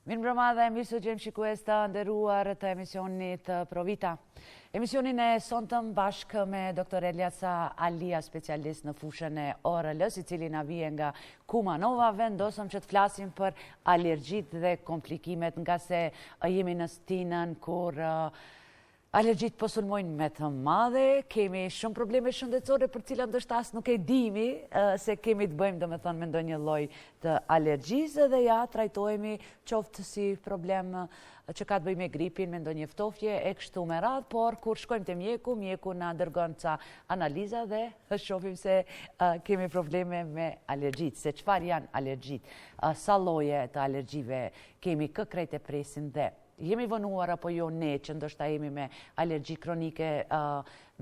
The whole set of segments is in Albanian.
Mirëmbrëma dhe mirë se ju gjejmë shikues të nderuar të emisionit Provita. Emisionin e sontëm bashkë me Dr. Elias Alia, specialist në fushën e ORL-së, i cili na vjen nga Kumanova, vendosëm që të flasim për alergjitë dhe komplikimet ngase jemi në stinën kur Alergjitë po sulmojnë me të madhe, kemi shumë probleme shëndetësore për cilat ndoshta as nuk e dimi se kemi të bëjmë domethënë me ndonjë lloj të alergjisë dhe ja trajtohemi qoftë si problem që ka të bëjë me gripin, me ndonjë ftofje e kështu me radhë, por kur shkojmë te mjeku, mjeku na dërgon ca analiza dhe shohim se kemi probleme me alergjitë, se çfarë janë alergjitë, sa lloje të alergjive kemi, kë krejt e presin dhe Jemi vonuar apo jo ne që ndoshta jemi me alergji kronike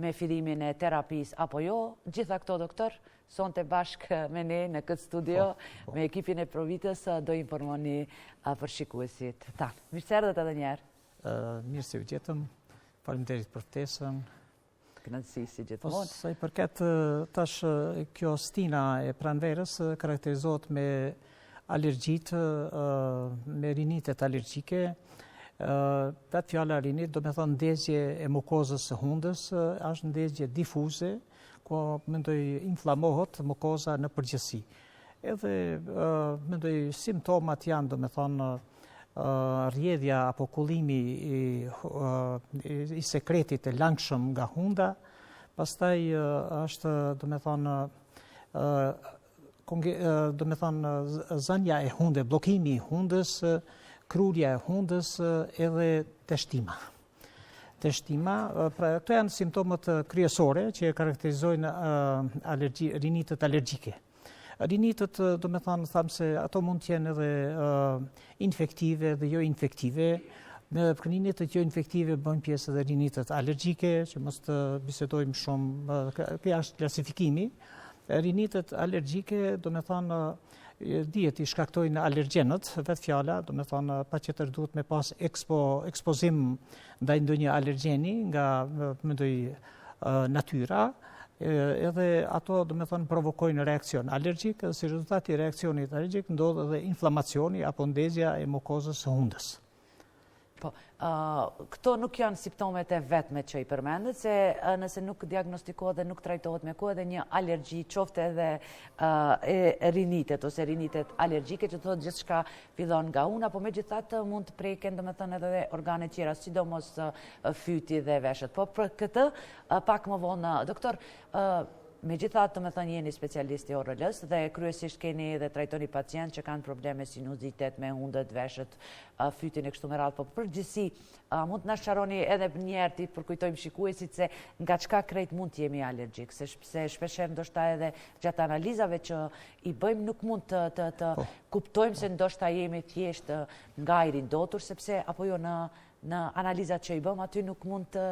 me fillimin e terapisë apo jo, gjitha këto doktor, sonte bashkë me ne në këtë studio, po, po. me ekipin e Provitës, do informoni për shikuesit tanë. Mirë se erdhët edhe njëherë. Mirë se ju gjetëm, faleminderit për ftesën, Kënaqësi si gjithmonë. Po sa i përket tash kjo stina e pranverës karakterizohet me alergjitë, me rinitet alergjike. Vetë fjala rinit do me thonë ndezje e mukozës së hundës, është ndezje difuze, ku mendoj inflamohet mukoza në përgjithësi. Edhe mendoj simptomat janë, do me thonë, rrjedhja apo kullimi i, i sekretit të langshëm nga hunda, pastaj është, do me thonë, do me thonë, zënja e hundës, bllokimi i hundës, krurja e hundës edhe teshtima. Teshtima, pra këto janë simptomat kryesore që karakterizojnë alergji, rinitet alergjike. Rinitet, do me thanë, thamë se ato mund të jenë edhe infektive dhe jo infektive. Në rinitet jo infektive bëjnë pjesë edhe rinitet alergjike, që mos të bisedojmë shumë, kjo është klasifikimi. Rinitet alergjike, do me thanë, dihet i shkaktojnë alergjenët, vetë fjala, do me thanë, patjetër duhet me pas ekspo, ekspozim ndaj ndonjë alergjeni nga, mendoj, natyra, edhe ato, do me thënë, provokojnë reakcion alergjik, dhe si rezultat i reakcionit alergjik ndodh edhe inflamacioni apo ndezja e mukozës së hundës. Po, këto nuk janë simptomet e vetme që i përmendët, se nëse nuk diagnostikohet dhe nuk trajtohet me kohë edhe një alergji, qoftë edhe e rinitet ose rinitet alergjike, që thotë gjithçka fillon nga hunda, po megjithatë mund të preken, domethënë edhe organet tjera, sidomos fyti dhe veshët. Po për këtë, pak më vonë, doktor, megjithatë, domethënë jeni specialist i ORL-së dhe kryesisht keni dhe trajtoni pacientë që kanë probleme sinuzitet me hundët, veshët, fytin e kështu me radhë, po përgjithësi, mund të na sqaroni edhe njëherë t'i përkujtojmë shikuesit se nga çka krejt mund të jemi alergjik, se shpeshherë ndoshta edhe gjatë analizave që i bëjmë nuk mund të, të, të po. kuptojmë se ndoshta jemi thjesht nga ajri i ndotur, sepse apo jo në, në analizat që i bëjmë aty nuk mund të,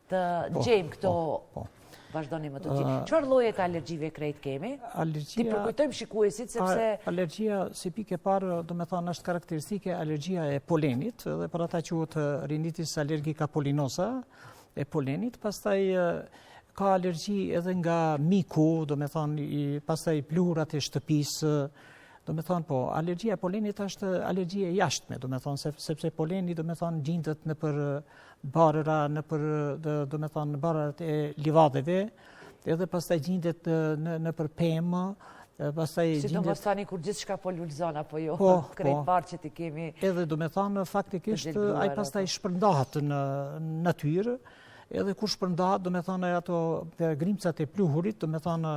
të po, gjejmë këto po, po. Vazhdoni më tutje. Çfarë lloje të alergjive krejt kemi? Alergjia, T'i përkujtojmë shikuesit, sepse... Alergjia, si pikë e parë, do me thonë, është karakteristike alergjia e polenit, dhe për ata quhet rinitis alergika polinosa e polenit, pastaj Ka alergji edhe nga miku, do me thonë, pastaj pluhurat e shtëpisë, do me thonë, po, alergjia e polenit është alergji e jashtme, do me thonë, sepse poleni, do me thonë, gjindet nëpër barëra, nëpër, do me thonë, barërat e livadheve, edhe pastaj gjindet në, nëpër pemë, pastaj gjindet... Sidomos tani kur gjithçka po lulëzon, apo jo, po, krejt po. parqet i kemi... Edhe, do me thonë, faktikisht, ai pastaj shpërndahet në natyrë, Edhe kur shpërndahet, do me thonë, ato grimcat e pluhurit, do me thonë,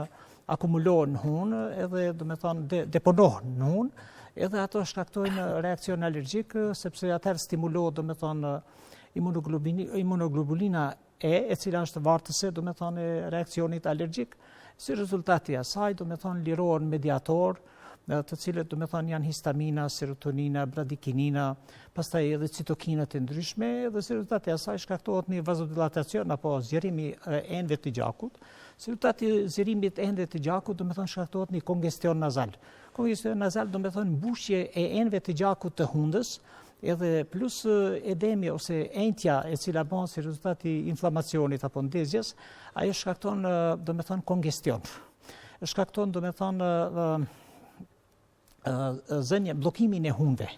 akumulohen në hunë, edhe, do me thonë, de, deponohen në hunë, edhe ato shkaktojnë reakcion alergjik, sepse atëherë stimulohet, do me thonë, imunoglobulina E, e cila është vartëse, do me thonë, e reakcionit alergjik. Si rezultat i asaj, do me thonë, lirohen mediatorë, të cilët do me thonë janë histamina, serotonina, bradikinina, pastaj edhe citokinat e ndryshme, dhe si rezultat i asaj shkaktohet një vazodilatacion apo zgjerim i enëve të gjakut. Si rezultat i zgjerimit enëve të gjakut, do me thonë shkaktohet një kongestion nazal. Kongestion nazal do me thonë mbushje e enëve të gjakut të hundës, edhe plus edemi ose enjtja e cila bëhet si rezultat i inflamacionit apo ndezjes, ajo shkakton do me thonë kongestion. shkakton, do me thonë, zënie, bllokimin e hundëve.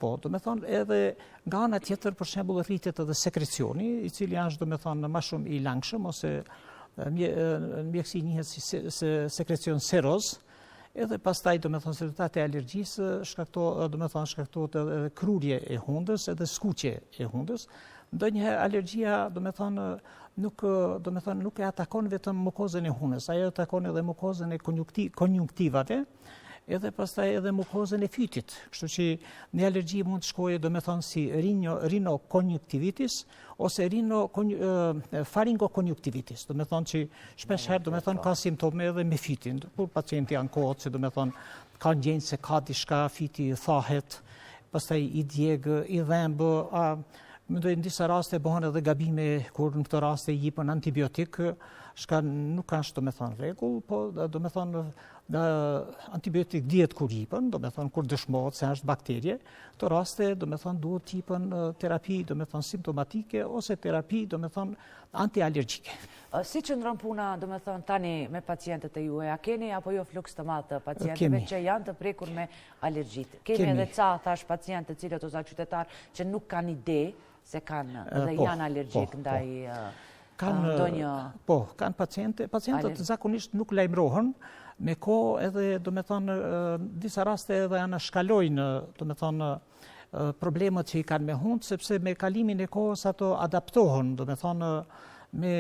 Po, domethonë edhe nga ana tjetër, për shembull, rritet edhe sekrecioni, i cili është domethonë ma shumë i langshëm, ose në mjekësi njihet si sekrecion seroz, edhe pastaj domethonë si rezultat e alergjisë, shkakto, domethonë shkaktohet edhe krurje e hundës, edhe skuqje e hundës. Ndonjëherë alergjia, domethonë, nuk, domethonë, nuk e atakon vetëm mukozën e hundës, ajo atakon edhe mukozën e konjunktivave, edhe pastaj edhe mukozën e fytit. Kështu që një alergji mund të shkojë, domethonë, si rino, rinokonjunktivitis ose rino faringokonjunktivitis. Domethonë që shpesh herë, domethonë, ka simptome edhe me fytin. Kur pacienti ankohet, se domethonë, ka ndjenjë se ka diçka, fyti i thahet, pastaj i djeg, i dhemb, a, mendoj në disa raste bëhen edhe gabime kur në këto raste i jipen antibiotik, çka nuk është domethonë rregull, po domethonë Antibiotik dihet kur jipen, domethonë kur dëshmohet se është bakterie, këto raste, domethonë, duhet të jipen terapi, domethonë, simptomatike, ose terapi, domethonë, antialergjike. Si qëndron puna, domethonë, tani me pacientët e juaj, a keni apo jo fluks të madh të pacientëve që janë të prekur me alergjitë? Kemi edhe ca, thash, pacientë të cilët ose qytetarë që nuk kanë ide se kanë dhe po, janë alergjik po, ndaj po. Kanë ndonjë Po, kanë paciente, pacientët zakonisht nuk lajmërohen me kohë edhe domethonë disa raste edhe anashkalojnë, domethonë problemet që i kanë me hundë, sepse me kalimin e kohës ato adaptohen, domethonë me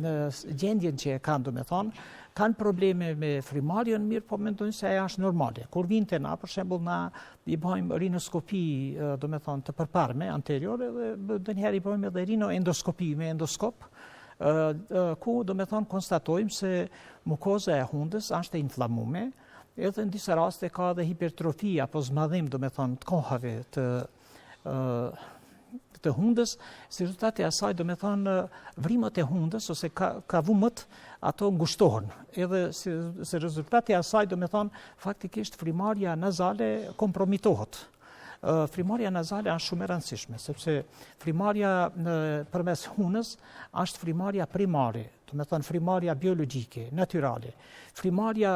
në gjendjen që e kanë, domethonë, kanë probleme me frymarrjen, mirëpo mendojnë se ajo është normale. Kur vijnë te na, për shembull, na i bëjmë rinoskopi, domethonë, të përparme, anteriore, dhe ndonjëherë i bëjmë edhe rinoendoskopi me endoskop, ku, domethonë, konstatojmë se mukoza e hundës është e inflamume, edhe në disa raste ka edhe hipertrofi apo zmadhim, domethonë, të kohave të të hundës, si rezultat i asaj, domethonë, vrimat e hundës, ose kavumët, ato ngushtohen. Edhe si, si rezultat i asaj, domethonë, faktikisht frymarrja nazale kompromitohet. Frymarrja nazale është shumë e rëndësishme, sepse frymarrja përmes hundës është frymarrja primare, domethonë frymarrja biologjike, natyrale. Frymarrja,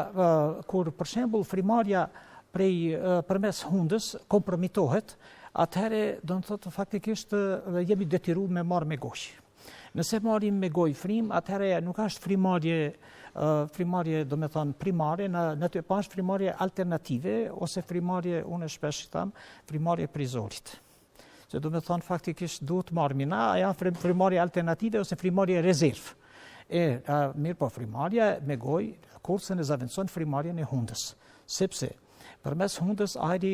kur për shembull frymarrja prej përmes hundës kompromitohet, atëherë do të thotë faktikisht jemi detyru me marrë me gojë. Nëse marrim me gojë frymë, atëherë nuk është frymarrje frymarrje, domethonë, primare, në, në të po është frymarrje alternative, ose frymarrje, unë shpesh i tham, frymarrje prej zorit. Se domethonë, faktikisht duhet marrim na, ajo frymarrje alternative ose frymarrje rezervë. E, a, mirëpo, frymarrja me gojë, kurrë s'e zavendëson frymarrjen e hundës. Sepse, Përmes hundës ajri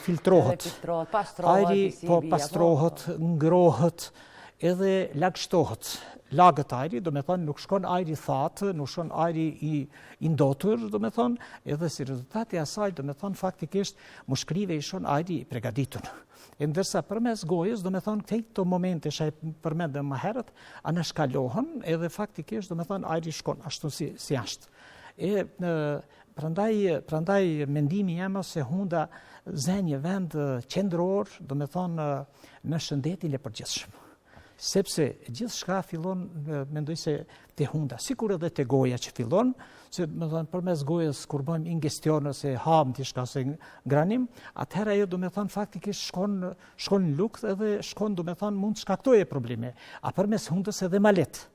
filtrohet. Filtrohet, pastrohet, ajri po pastrohet, ngrohet, edhe lagështohet. Lagët ajri, domethonë, nuk shkon ajri thatë, nuk shkon ajri i, i ndotur, domethonë, edhe si rezultat i asaj, domethonë, faktikisht, mushkrive i shkon ajri i pregaditur. E ndërsa përmes gojës, domethonë, këto momente që i përmendëm më herët, anashkalohen, edhe faktikisht, domethonë, ajri shkon ashtu si, si ashtë. E, në, Prandaj, prandaj mendimi jem është se hunda zë një vend qendror, domethonë në shëndetin e përgjithshëm. Sepse gjithçka fillon, mendoj se te hunda, sikur edhe te goja që fillon, se domethonë përmes gojës kur bëjmë ingestion ose hamë diçka ose ngranim, atëherë ajo domethonë faktikisht shkon shkon në lukth edhe shkon domethonë mund të shkaktojë probleme. A përmes hundës edhe ma lehtë.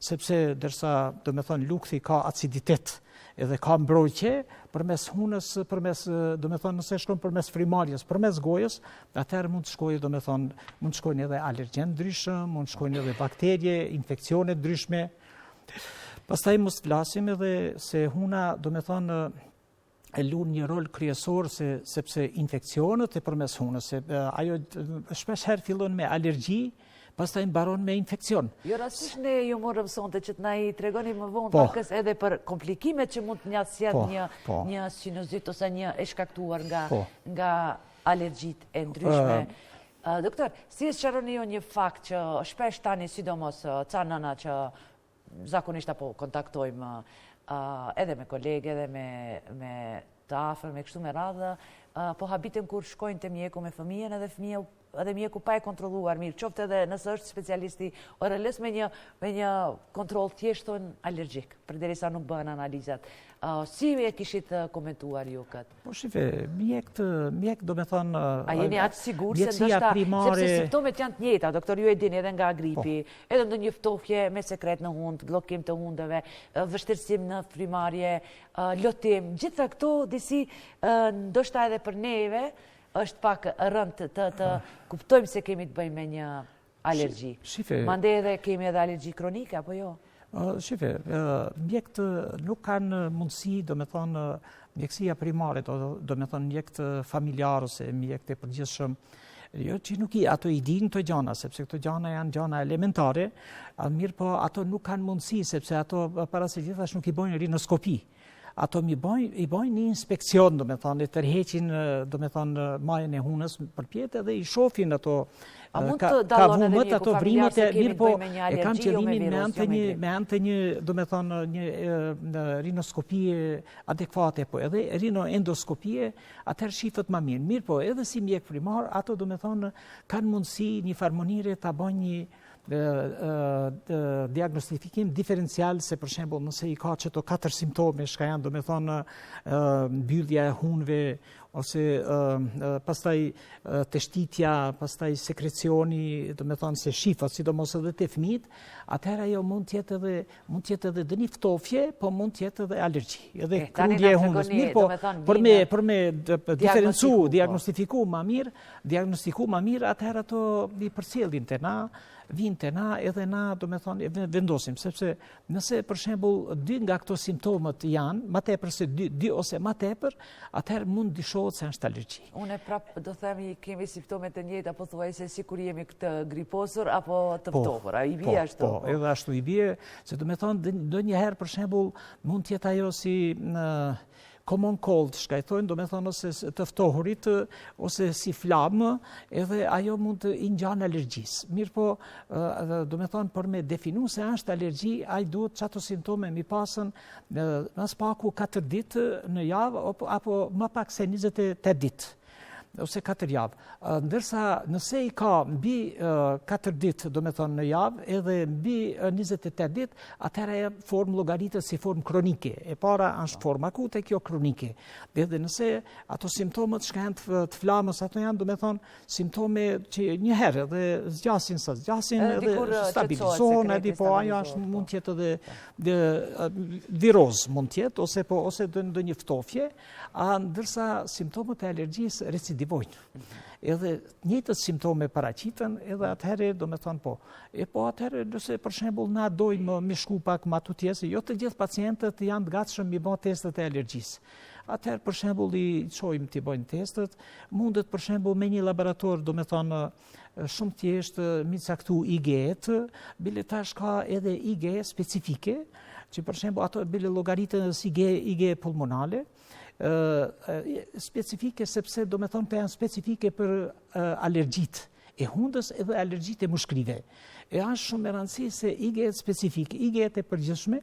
sepse ndërsa, domethonë, lukthi ka aciditet edhe ka mbrojtje, përmes hunës, përmes, domethonë, nëse shkon përmes frymarrjes, përmes gojës, atëherë mund të shkojë, domethonë, mund të shkojnë edhe alergjenë ndryshëm, mund të shkojnë edhe bakterie, infeksione ndryshme. Pastaj mos flasim edhe se huna, domethonë, e luan një rol kryesor se sepse infeksionet e përmes hunës, se ajo shpesh herë fillon me alergji, pastaj mbaron me infeksion. Jo rastësisht ne ju morëm sonte që të na i tregoni më vonë po. pakës edhe për komplikimet që mund të na sjellë po, një po. një sinozit ose një e shkaktuar nga po. nga alergjitë e ndryshme. Uh, doktor, si e sqaroni ju një fakt që shpesh tani sidomos ca nëna që zakonisht apo kontaktojmë edhe me kolegë, edhe me, me të afërm e kështu me radhë, po habiten kur shkojnë te mjeku me fëmijën edhe fëmija. edhe mjeku pa e kontrolluar mirë, qoftë edhe nëse është specialist i ORL-së me një, me një kontroll thjesht thonë alergjik, përderisa nuk bëhen analizat. Si e kishit komentuar ju këtë? Po shife, mjekët, mjekët domethënë... A jeni aq të sigurt se ndoshta, primare... sepse simptomet janë të njëjta, doktor ju e dini edhe nga gripi, po. edhe ndonjë ftofje me sekret në hundë, bllokim të hundëve, vështirësim në frymëmarrje, lotim, gjitha këto disi ndoshta edhe për neve, është pak rëndë të, të kuptojmë se kemi të bëjmë me një alergji. Shife... Mandej edhe kemi edhe alergji kronike, apo jo? Shife, mjekët nuk kanë mundësi, domethënë, mjekësia primare, domethënë, mjekët familjarë ose mjekët e përgjithshëm, jo që nuk i, ato i dinë këto gjana, sepse këto gjana janë gjana elementare, a mirëpo ato nuk kanë mundësi, sepse ato para se gjithash nuk i bojnë rinoskopi. Ato mi bojnë, i bojnë një inspekcion, domethënë, i tërheqin, domethënë, majën e hunës përpjetë dhe i shofin ato A mund të dallon edhe mjeku ato familjar se kemi të bëjmë me një alergji, e kanë jo me virus, me anë të jo një, me anë të një, domethënë, një në rinoskopie adekuate, po edhe rinoendoskopie, atëherë shifet ma mirë. Mirëpo, edhe si mjek primar, ato, domethënë, kanë mundësi një farë mënyre ta bëjnë një diagnostifikim diferencial se për shembull nëse i ka qëto katër simptome çka janë domethënë mbyllja e hunëve ose pastaj teshtitja, pastaj sekrecioni, domethënë se shifet, sidomos edhe te fëmijët, atëherë ajo mund të jetë edhe mund të jetë edhe ndonjë ftofje, po mund të jetë edhe alergji, edhe krurje e hundës. Mirëpo, për me për me diferencu, po. diagnostifiku ma mirë, diagnostiku ma mirë, atëherë ato i përcjellin te na, vijnë te na, edhe na, domethënë, vendosim, sepse nëse për shembull dy nga këto simptomet janë, ma tepër se dy, dy ose ma tepër, atëherë mund dyshohet se është alergji. Unë prap do them i kemi simptomet të njëjta, pothuajse sikur jemi të griposur apo të po, ftohur, a i bie po, ashtu? Po, po, edhe ashtu i bie, se domethënë, ndonjëherë për shembull mund të jetë ajo si në common cold, çka i thojnë, domethënë ose të ftohurit, ose si flamë, edhe ajo mund të i ngjan alergjisë. Mirëpo, domethënë, për me definu se është alergji, ai duhet qato simptome mi pasën ma s'paku 4 ditë në javë, apo më pak se 28 ditë ose 4 javë. Ndërsa nëse i ka mbi 4 ditë, domethënë në javë, edhe mbi 28 ditë, atëherë ajo formë llogaritet si formë kronike. E para është formë akute, kjo kronike. Edhe nëse ato simptomet çka janë të, të flamës, ato janë, domethënë, simptome që një herë edhe zgjasin sa zgjasin, edhe stabilizohen, edhe po ajo është po. mund të jetë edhe dhe, virozë mund të jetë, ose po ose ndonjë ftofje, A ndërsa simptomet e alergjisë recidivojnë. Edhe të njëjtat simptome paraqiten, edhe atëherë domethënë po. E po atëherë nëse për shembull na dojmë me shku pak ma tutje, se jo të gjithë pacientët janë të gatshëm mi bë testet e alergjisë. Atëherë për shembull i çojmë t'i bëjnë testet, mundet për shembull me një laborator, domethënë shumë thjesht mi caktu IgE-t, bile tash ka edhe IgE specifike, që për shembull ato bile llogariten edhe si IgE, IgE pulmonale, specifike sepse domethënë të janë specifike për alergjitë e hundës edhe alergjitë e mushkrive. E është shumë me rëndësi se IgE specifike, IgE e përgjithshme,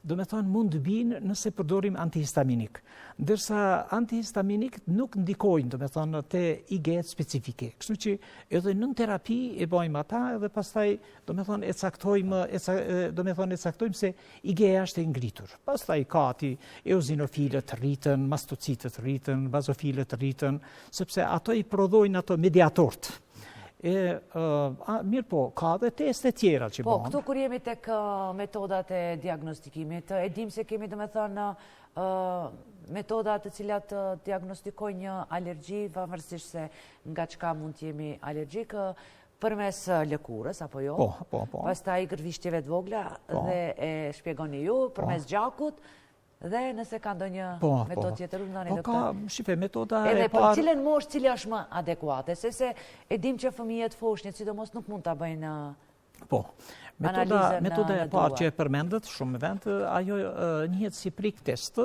domethënë mund të binë nëse përdorim antihistaminik. Ndërsa antihistaminik nuk ndikojnë, domethënë, te IgE specifike. Kështu që edhe nën terapi e bëjmë ata edhe pastaj, domethënë, e caktojmë, e domethënë, e caktojmë se IgE është e ngritur. Pastaj ka aty eozinofilët rriten, mastocitët rriten, bazofilët rriten, sepse ato i prodhojnë ato mediatorët. E, a, mirëpo, ka dhe teste tjera që po, bëhen. Po, këtu kur jemi tek metodat e diagnostikimit, e dim se kemi domethënë metoda të cilat diagnostikojnë një alergji, pavarësisht se nga çka mund të jemi alergjik, përmes lëkurës, apo jo? Po, po, po. Pastaj gërvishtjeve të vogla po. dhe e shpjegoni ju, po. përmes gjakut, dhe nëse ka ndonjë po, po. metodë tjetër, urdhnoni po, doktor. Po ka, shife, metoda e parë... Edhe për cilën moshë, cila është më adekuate, se e dim që fëmijët foshnjët, sidomos nuk mund ta bëjnë Po, metoda, metoda e parë që e përmendët shumë me vend, ajo njihet si prick test,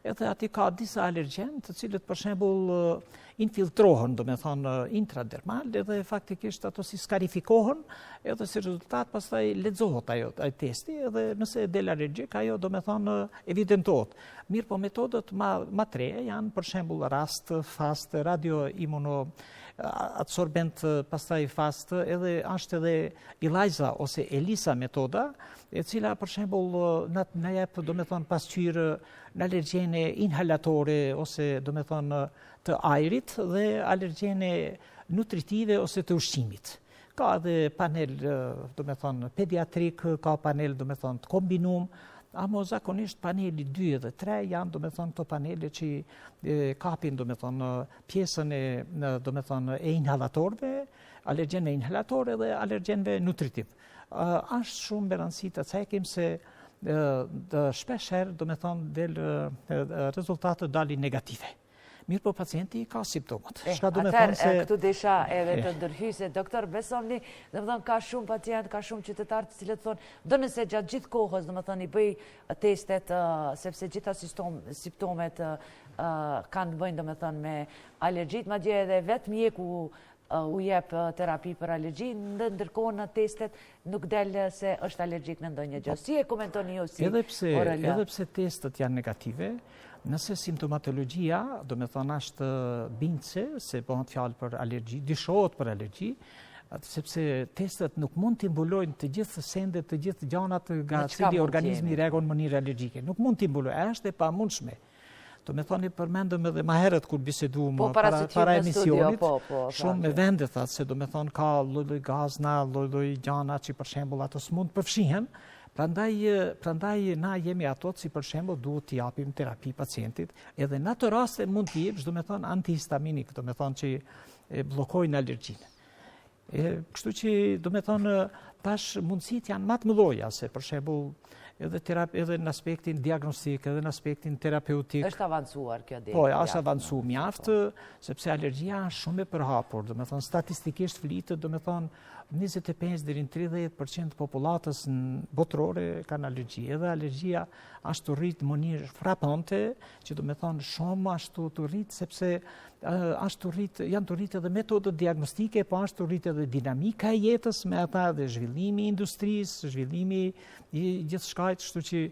edhe aty ka disa alergjenë të cilët për shembull infiltrohen, domethënë intradermal, edhe faktikisht ato si skarifikohen, edhe si rezultat pastaj lexohet ajo ai testi, edhe nëse del alergjik, ajo domethënë evidentohet. Mirëpo metodat ma, ma të reja janë për shembull RAST, FAST, radio imuno. adsorbent pastaj fast, edhe është edhe ELISA ose ELISA metoda, e cila për shembull na na jep domethënë pasqyrë në alergjene inhalatore ose domethënë të ajrit dhe alergjene nutritive ose të ushqimit. Ka edhe panel, domethënë, pediatrik, ka panel, domethënë, të kombinum, amo zakonisht paneli 2 edhe 3 janë, domethënë, këto panele që kapin, domethënë, pjesën e, domethënë, e inhalatorëve, alergjenëve inhalatorë dhe alergjenëve nutritiv. Është shumë me rëndësi të cekim se shpesh herë, domethënë, del rezultatet dalin negative. Mirëpo pacienti ka simptomat. Eh, Çka domethonë se... Këtu desha edhe të ndërhyj se, doktor, besomni, domethonë, ka shumë pacient, ka shumë qytetarë të cilët thonë, ndonëse gjatë gjithë kohës, domethonë, i bëj testet, sepse gjitha simptomet kanë të bëjnë, domethonë, me alergjitë, madje edhe vetë mjeku u jep terapi për alergji, ndërkohë në testet nuk del se është alergjik në ndonjë gjë. Si e komentoni ju si edhe pse, Edhe pse testet janë negative, nëse simptomatologjia, domethonë është bindëse, se bëhet fjalë për alergji, dyshohet për alergji, sepse testet nuk mund t'i mbulojnë të gjithë sendet, të gjithë gjanat nga cili organizmi reagon në mënyrë alergjike. Nuk mund t'i mbulojnë, është e pamundshme. Domethonë i përmendëm edhe ma herët kur biseduam po, para, para emisionit, po, po, shumë me vend e thatë se domethonë ka lloj-lloj gazna, lloj-lloj gjana që për shembull ato s'mund të përfshihen, prandaj, prandaj na jemi ato që për shembull duhet t'i japim terapi pacientit, edhe në ato raste mund t'i jepsh, domethonë antihistaminik, domethonë që e bllokojnë alergjinë. E, kështu që, domethonë, tash mundësitë janë ma të mëdhoja, se për shembull, edhe, terapi, edhe në aspektin diagnostik, edhe në aspektin terapeutik. është avancuar kjo dhe. Po, është avancuar mjaft, po. sepse alergjia është shumë e përhapur, domethonë, statistikisht flitet, domethonë, 25 deri në 30% të popullatës botërore kanë alergji. Edhe alergjia është tu rritë në mënyrë frapante, që domethonë shumë ashtu tu rritë, sepse është tu rritë, janë tu rritë edhe metodat diagnostike, po është tu rritë edhe dinamika e jetës me ata dhe zhvillimi i industrisë, zhvillimi i gjithçkajt, kështu që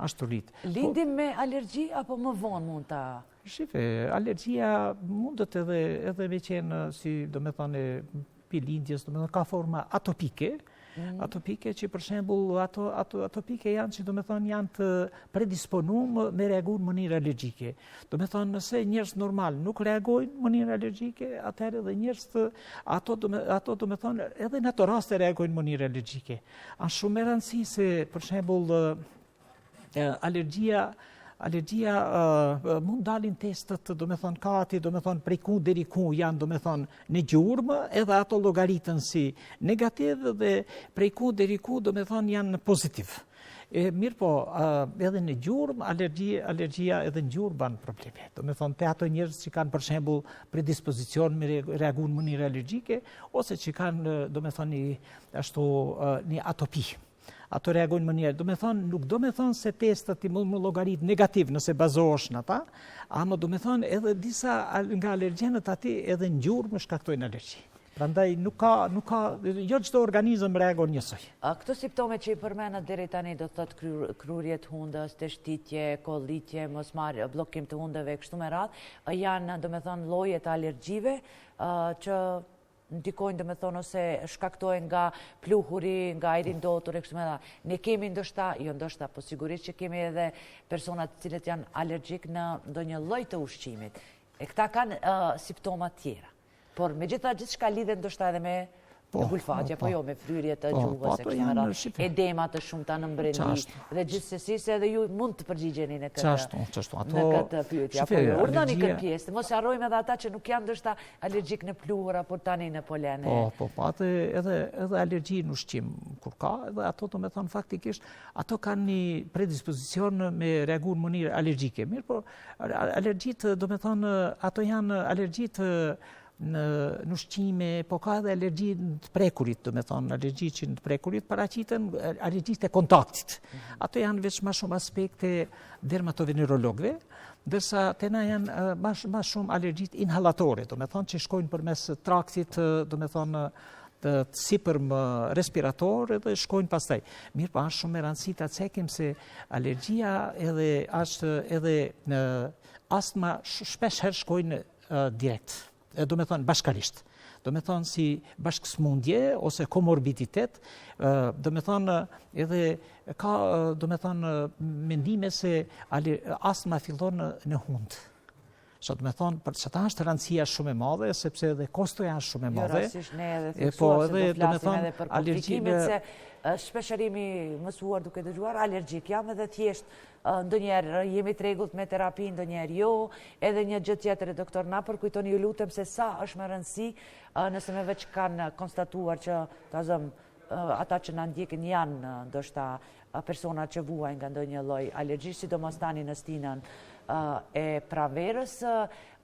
është tu rritë. Po- Lindim me alergji apo më vonë mund ta... Shife, alergjia mundet edhe, edhe me qenë, si domethonë, pi lindjes, domethonë, ka forma atopike, mm. atopike që për shembull, ato, ato, atopike janë që domethonë janë të predisponum me reagu në mënyrë alergjike. Domethonë, nëse njerëz normal nuk reagojnë në mënyrë alergjike, atëherë edhe njerëz të, ato, do, ato domethonë, edhe në ato raste reagojnë në mënyrë alergjike. Asht shumë me rëndësi se, për shembull, alergjia alergjia mund dalin testet, domethonë, ka aty, domethonë, prej ku deri ku janë, domethonë, në gjurmë, edhe ato llogariten si negativ dhe prej ku deri ku, domethonë, janë pozitiv. E, mirëpo, edhe në gjurmë, alergji, alergjia edhe në gjurmë ban probleme. Domethonë, te ato njerëz që kanë, për shembull, predispozicion me reagu në mënyrë alergjike, ose që kanë, domethonë, ashtu, një atopi. Ato reagojnë mënyrë, domethonë, nuk domethonë se testet ti mund me llogarit negativ nëse bazohesh në ta, ama domethonë edhe disa nga alergjenët aty edhe në gjurmë shkaktojnë alergji. Prandaj nuk ka, nuk ka, jo çdo organizëm reagon njësoj. A këto simptome që i përmendët deri tani do të thotë krurje të hundës, teshtitje, kollitje, mosmarrje, bllokim të hundëve kështu me radhë, janë domethonë lloje të alergjive që ndikojnë domethonë ose shkaktohen nga pluhuri, nga ajri i ndotur e kështu me radhë. Ne kemi ndoshta, jo ndoshta, po sigurisht që kemi edhe persona të cilët janë alergjik në ndonjë lloj të ushqimit. E këta kanë simptoma tjera. Por megjithatë gjithçka lidhet ndoshta edhe me po, gulfatje, po, po jo me fryrje të po, gjuhës po, e kështu me radhë, edema të shumta në brendi, dhe gjithsesi se edhe ju mund të përgjigjeni në këtë, qashtu, qashtu, ato, në këtë pyetje, apo jo, urdhëroni këtë pjesë, mos harrojmë edhe ata që nuk janë ndoshta alergjik në pluhur apo tani në polen. Po, po, po, atë edhe edhe alergji në ushqim kur ka, edhe ato domethonë faktikisht ato kanë një predispozicion me reagu në mënyrë alergjike. Mirëpo, alergjitë domethonë ato janë alergjitë në në ushqime, po ka edhe alergji në të prekurit, domethonë, alergji që në të prekurit paraqiten alergjitë e kontaktit. Mhm. Ato janë veç ma shumë aspekte dermatovenerologëve, ndërsa te na janë ma, ma shumë alergjitë inhalatore, domethonë që shkojnë përmes traktit, domethonë të sipërm respirator edhe shkojnë pastaj. Mirëpo, është shumë me rëndësi ta cekim se alergjia edhe është edhe në astma shpesh herë shkojnë direkt, domethonë bashkarisht. Domethonë si bashkësmundje ose komorbiditet, domethonë edhe ka domethonë mendime se astma fillon në hundë. Sa domethonë, për qata është rëndësia shumë e madhe, sepse edhe kostoja është shumë e jo, madhe. Jo, rastësisht ne edhe theksuam po, se do flasim edhe për komplikimet, se shpeshherë jemi mësuar duke dëgjuar alergjik, jam edhe thjesht ndonjëherë jemi të rregullt me terapi, ndonjëherë jo, edhe një gjë tjetër, doktor, na përkujtoni ju lutem se sa është me rëndësi, nëse me veç kanë konstatuar që ta zëmë ata që na ndjekin janë ndoshta persona që vuajnë nga ndonjë lloj alergji, sidomos tani në stinën e pranverës,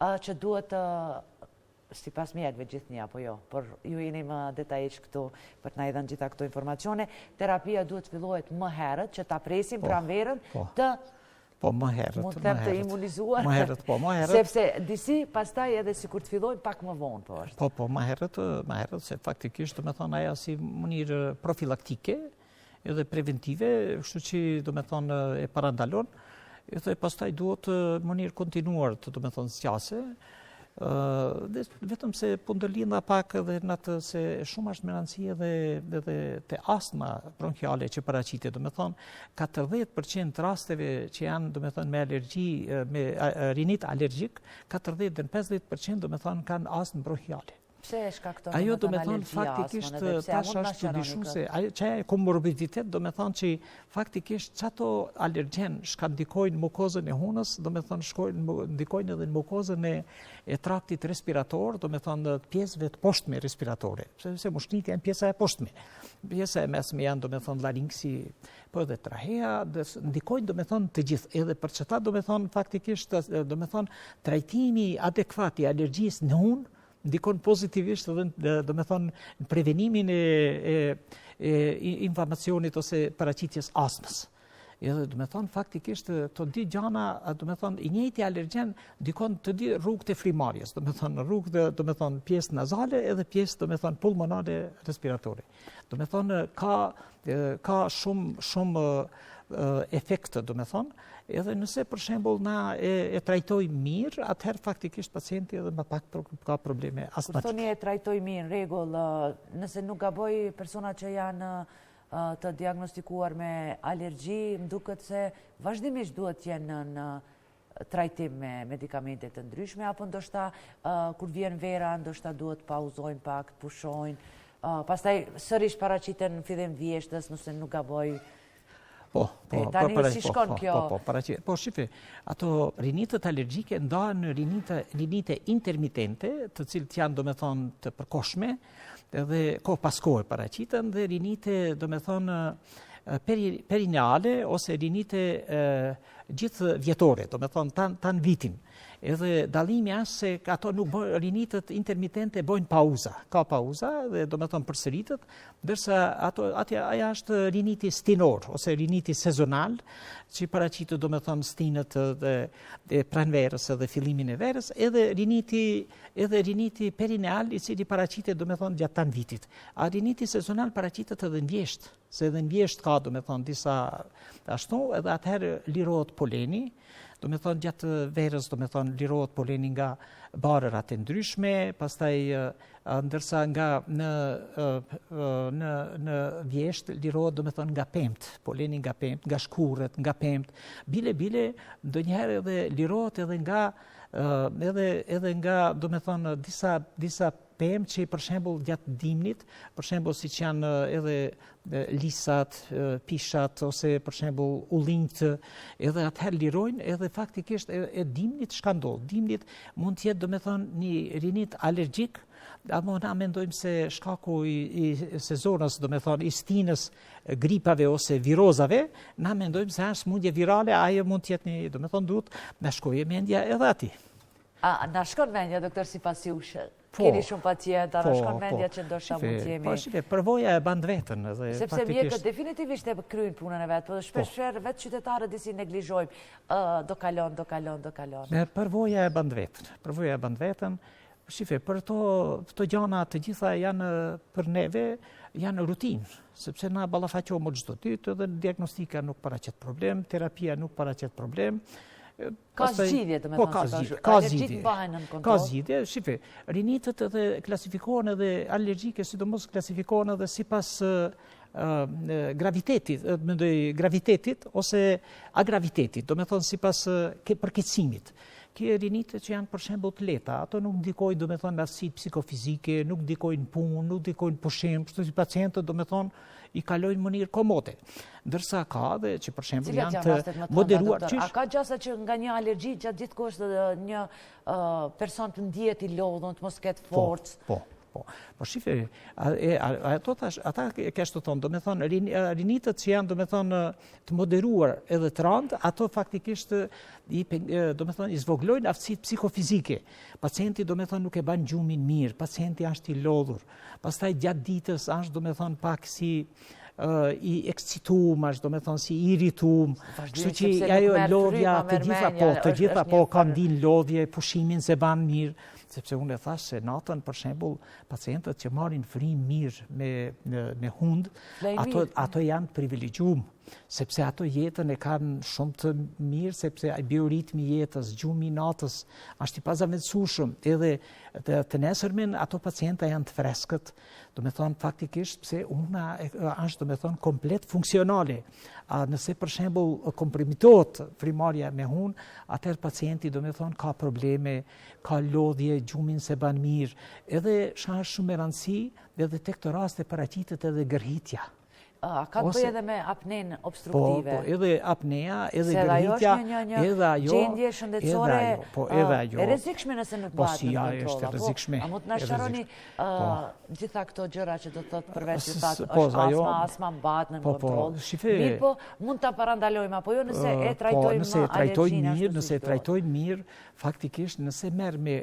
që duhet të sipas mjekëve gjithnjë apo jo, por ju jeni më detajisht këtu për të na i dhënë gjitha këto informacione, terapia duhet të fillohet më herët që ta presim po, pranverën po. të Po, më herët, Mund të them të imunizuar. Më herët, po, më herët. Sepse disi, pastaj edhe sikur të fillojmë pak më vonë, po është. Po, po, më herët, më herët, se faktikisht, domethonë, ajo si mënyrë profilaktike, edhe preventive, kështu që, domethonë, e parandalon, edhe pastaj duhet mënyrë kontinuar të, domethonë, zgjase, dhe vetëm se po ndërlidha pak edhe në atë se shumë është me rëndësi edhe, edhe te astma bronkiale që paraqitet, domethonë, 40% të rasteve që janë, domethonë, me alergji, me rinit alergjik, 40 dhe 50% domethonë, kanë astmë bronkiale. Pse e shkakton Ajo domethonë faktikisht tash është dyshu se ajo që e komorbiditet domethonë që faktikisht qato alergjen shka ndikojnë mukozën e hunës, domethonë shkojnë ndikojnë edhe në mukozën e, e traktit respirator, domethonë pjesëve të poshtme respiratore, sepse mushknitë janë pjesa e poshtme. Pjesa e mesme janë domethonë laringsi, po edhe trahea, dhe ndikojnë domethonë të gjithë, edhe për qëta domethonë faktikisht domethonë trajtimi adekuat i alergjisë në hunë ndikon pozitivisht edhe domethonë në prevenimin e, e, e inflamacionit ose paraqitjes astmës. Edhe domethonë faktikisht të dy gjana, domethonë i njëjti alergjen ndikon të dy rrugët e frymarrjes, domethonë rrugët dhe domethonë pjesë nazale edhe pjesë domethonë pulmonale respiratore. Domethonë ka ka shumë shumë efekte, domethonë, edhe nëse për shembull na e, e trajtojmë mirë, atëherë faktikisht pacienti edhe më pak ka probleme astmatike. Kur thoni e trajtojmë mirë, në rregull, nëse nuk gaboj persona që janë të diagnostikuar me alergji, më duket se vazhdimisht duhet të jenë në trajtim me medikamente të ndryshme, apo ndoshta kur vjen vera, ndoshta duhet të pauzojnë pak, të pushojnë, pastaj sërish paraqiten në fillim vjeshtës, nëse nuk gaboj. Po, po, po, tani si po, shkon po, kjo? Po, po, paraqit. Po, shife, ato rinitët alergjike ndahen në rinite, rinite intermitente, të cilët janë, domethonë, të përkohshme, edhe kohë pas kohe paraqiten, dhe rinite, domethonë, peri, perineale, ose rinite gjithëvjetore, domethonë tan, tan vitin. Edhe dallimi është se ato nuk bojnë, rinitët intermitente bojnë pauza, ka pauza dhe domethonë përsëritet, ndërsa ato, atje, aja është riniti stinor, ose riniti sezonal, që paraqitet domethonë stinët dhe, dhe pranverës edhe fillimin e verës, edhe riniti, edhe riniti perineal, i cili paraqitet domethonë gjatë tan vitit. A riniti sezonal paraqitet edhe në vjeshtë, Se edhe në vjeshtë ka, domethonë, disa ashtu, edhe atëherë lirohet poleni, domethonë, gjatë verës, domethonë, lirohet poleni nga barërat e ndryshme, pastaj ndërsa nga në, në, në vjeshtë lirohet, domethonë, nga pemt, poleni nga pemt, nga shkurret, nga pemt, bile, bile, ndonjëherë edhe lirohet edhe nga, edhe, edhe nga, domethonë, disa, disa Pemë që për shembull gjatë dimnit, për shembull siç janë edhe lisat, pishat ose për shembull ullinjtë, edhe atëherë lirojnë edhe faktikisht e, e dimnit çka ndodh. Dimnit mund të jetë domethënë një rinit alergjik, apo na mendojmë se shkaku i, i sezonës, domethënë i stinës gripave ose virozave, na mendojmë se është sëmundje virale, ajo mund të jetë një, domethënë duhet na shkojë mendja edhe aty. A na shkon mendja doktor sipas jush? Po, Keni shumë pacientë, a na po, shkon po. mendja që ndoshta mund të jemi. Po shife, përvoja e ban veten edhe Sepse mjekët definitivisht e kryejnë punën e vet, po shpesh herë vetë qytetarët disi neglizhojmë, ë do kalon, do kalon, do kalon. Me përvoja e ban veten, përvoja e ban veten. Shife, për to këto gjana të gjitha janë për neve janë rutinë, sepse na ballafaqohemi çdo ditë edhe diagnostika nuk paraqet problem, terapia nuk paraqet problem. Ka zgjidhje, domethënë, po, ka zgjidhje, ka zgjidhje. Ka zgjidhje, shife, rinitet edhe klasifikohen edhe alergjike, sidomos klasifikohen edhe sipas gravitetit, mendoj gravitetit ose agravitetit, domethënë sipas përkeqësimit. Ke rinite që janë për shembull të lehta, ato nuk ndikojnë domethënë në aftësitë psikofizike, nuk ndikojnë në punë, nuk ndikojnë në pushim, kështu që pacientët domethënë i kalojnë në mënyrë komode. Ndërsa ka dhe që për shembull janë të moderuar. A ka gjasa që nga një alergji gjatë gjithë kohës një person të ndihet i lodhun, të mos ketë po, forcë? Po, po. Po shife, ato thash, ata kesh të thonë, domethënë, rinitët që janë, domethënë, të moderuar edhe të randë, ato faktikisht, i, domethënë, i zvoglojnë aftësitë psikofizike. Pacienti, domethënë, nuk e ban gjumin mirë, pacienti është i lodhur, Pastaj gjatë ditës është domethënë pak si i ekscitum, është domethënë si i irritum, kështu që ajo lodhja të gjitha po, të gjitha po ka ndin lodhje, pushimin s'e ban mirë, sepse unë e thash se natën për shembull pacientët që marrin frymë mirë me me hund, ato ato janë privilegjum, sepse ato jetën e kanë shumë të mirë, sepse ai bioritmi i jetës, gjumi i natës, është i pazavendësueshëm, edhe të, të nesërmen ato pacienta janë të freskët, domethënë faktikisht pse huna është domethënë komplet funksionale. A nëse për shembull kompromitohet frymarrja me hunë, atëherë pacienti domethënë ka probleme, ka lodhje, gjumin s'e ban mirë, edhe çka është shumë me rëndësi, edhe te këto raste paraqitet edhe gërhitja. A ka të bëjë edhe me apnenë obstruktive? Po, po, edhe apnea, edhe gërhitja, edhe ajo... Gjendje shëndetësore po, edhe ajo, e rrezikshme nëse nuk po, mbahet në kontroll. Po, si, është e rrezikshme. A mund të na sqaroni po. gjitha këto gjëra që do të thotë përveç ju thatë, po, është asma, asma mbahet në po, kontroll. Mirëpo, mund ta parandalojmë, apo jo nëse e trajtojmë nëse e trajtojmë mirë, nëse e trajtojmë mirë, faktikisht nëse merr me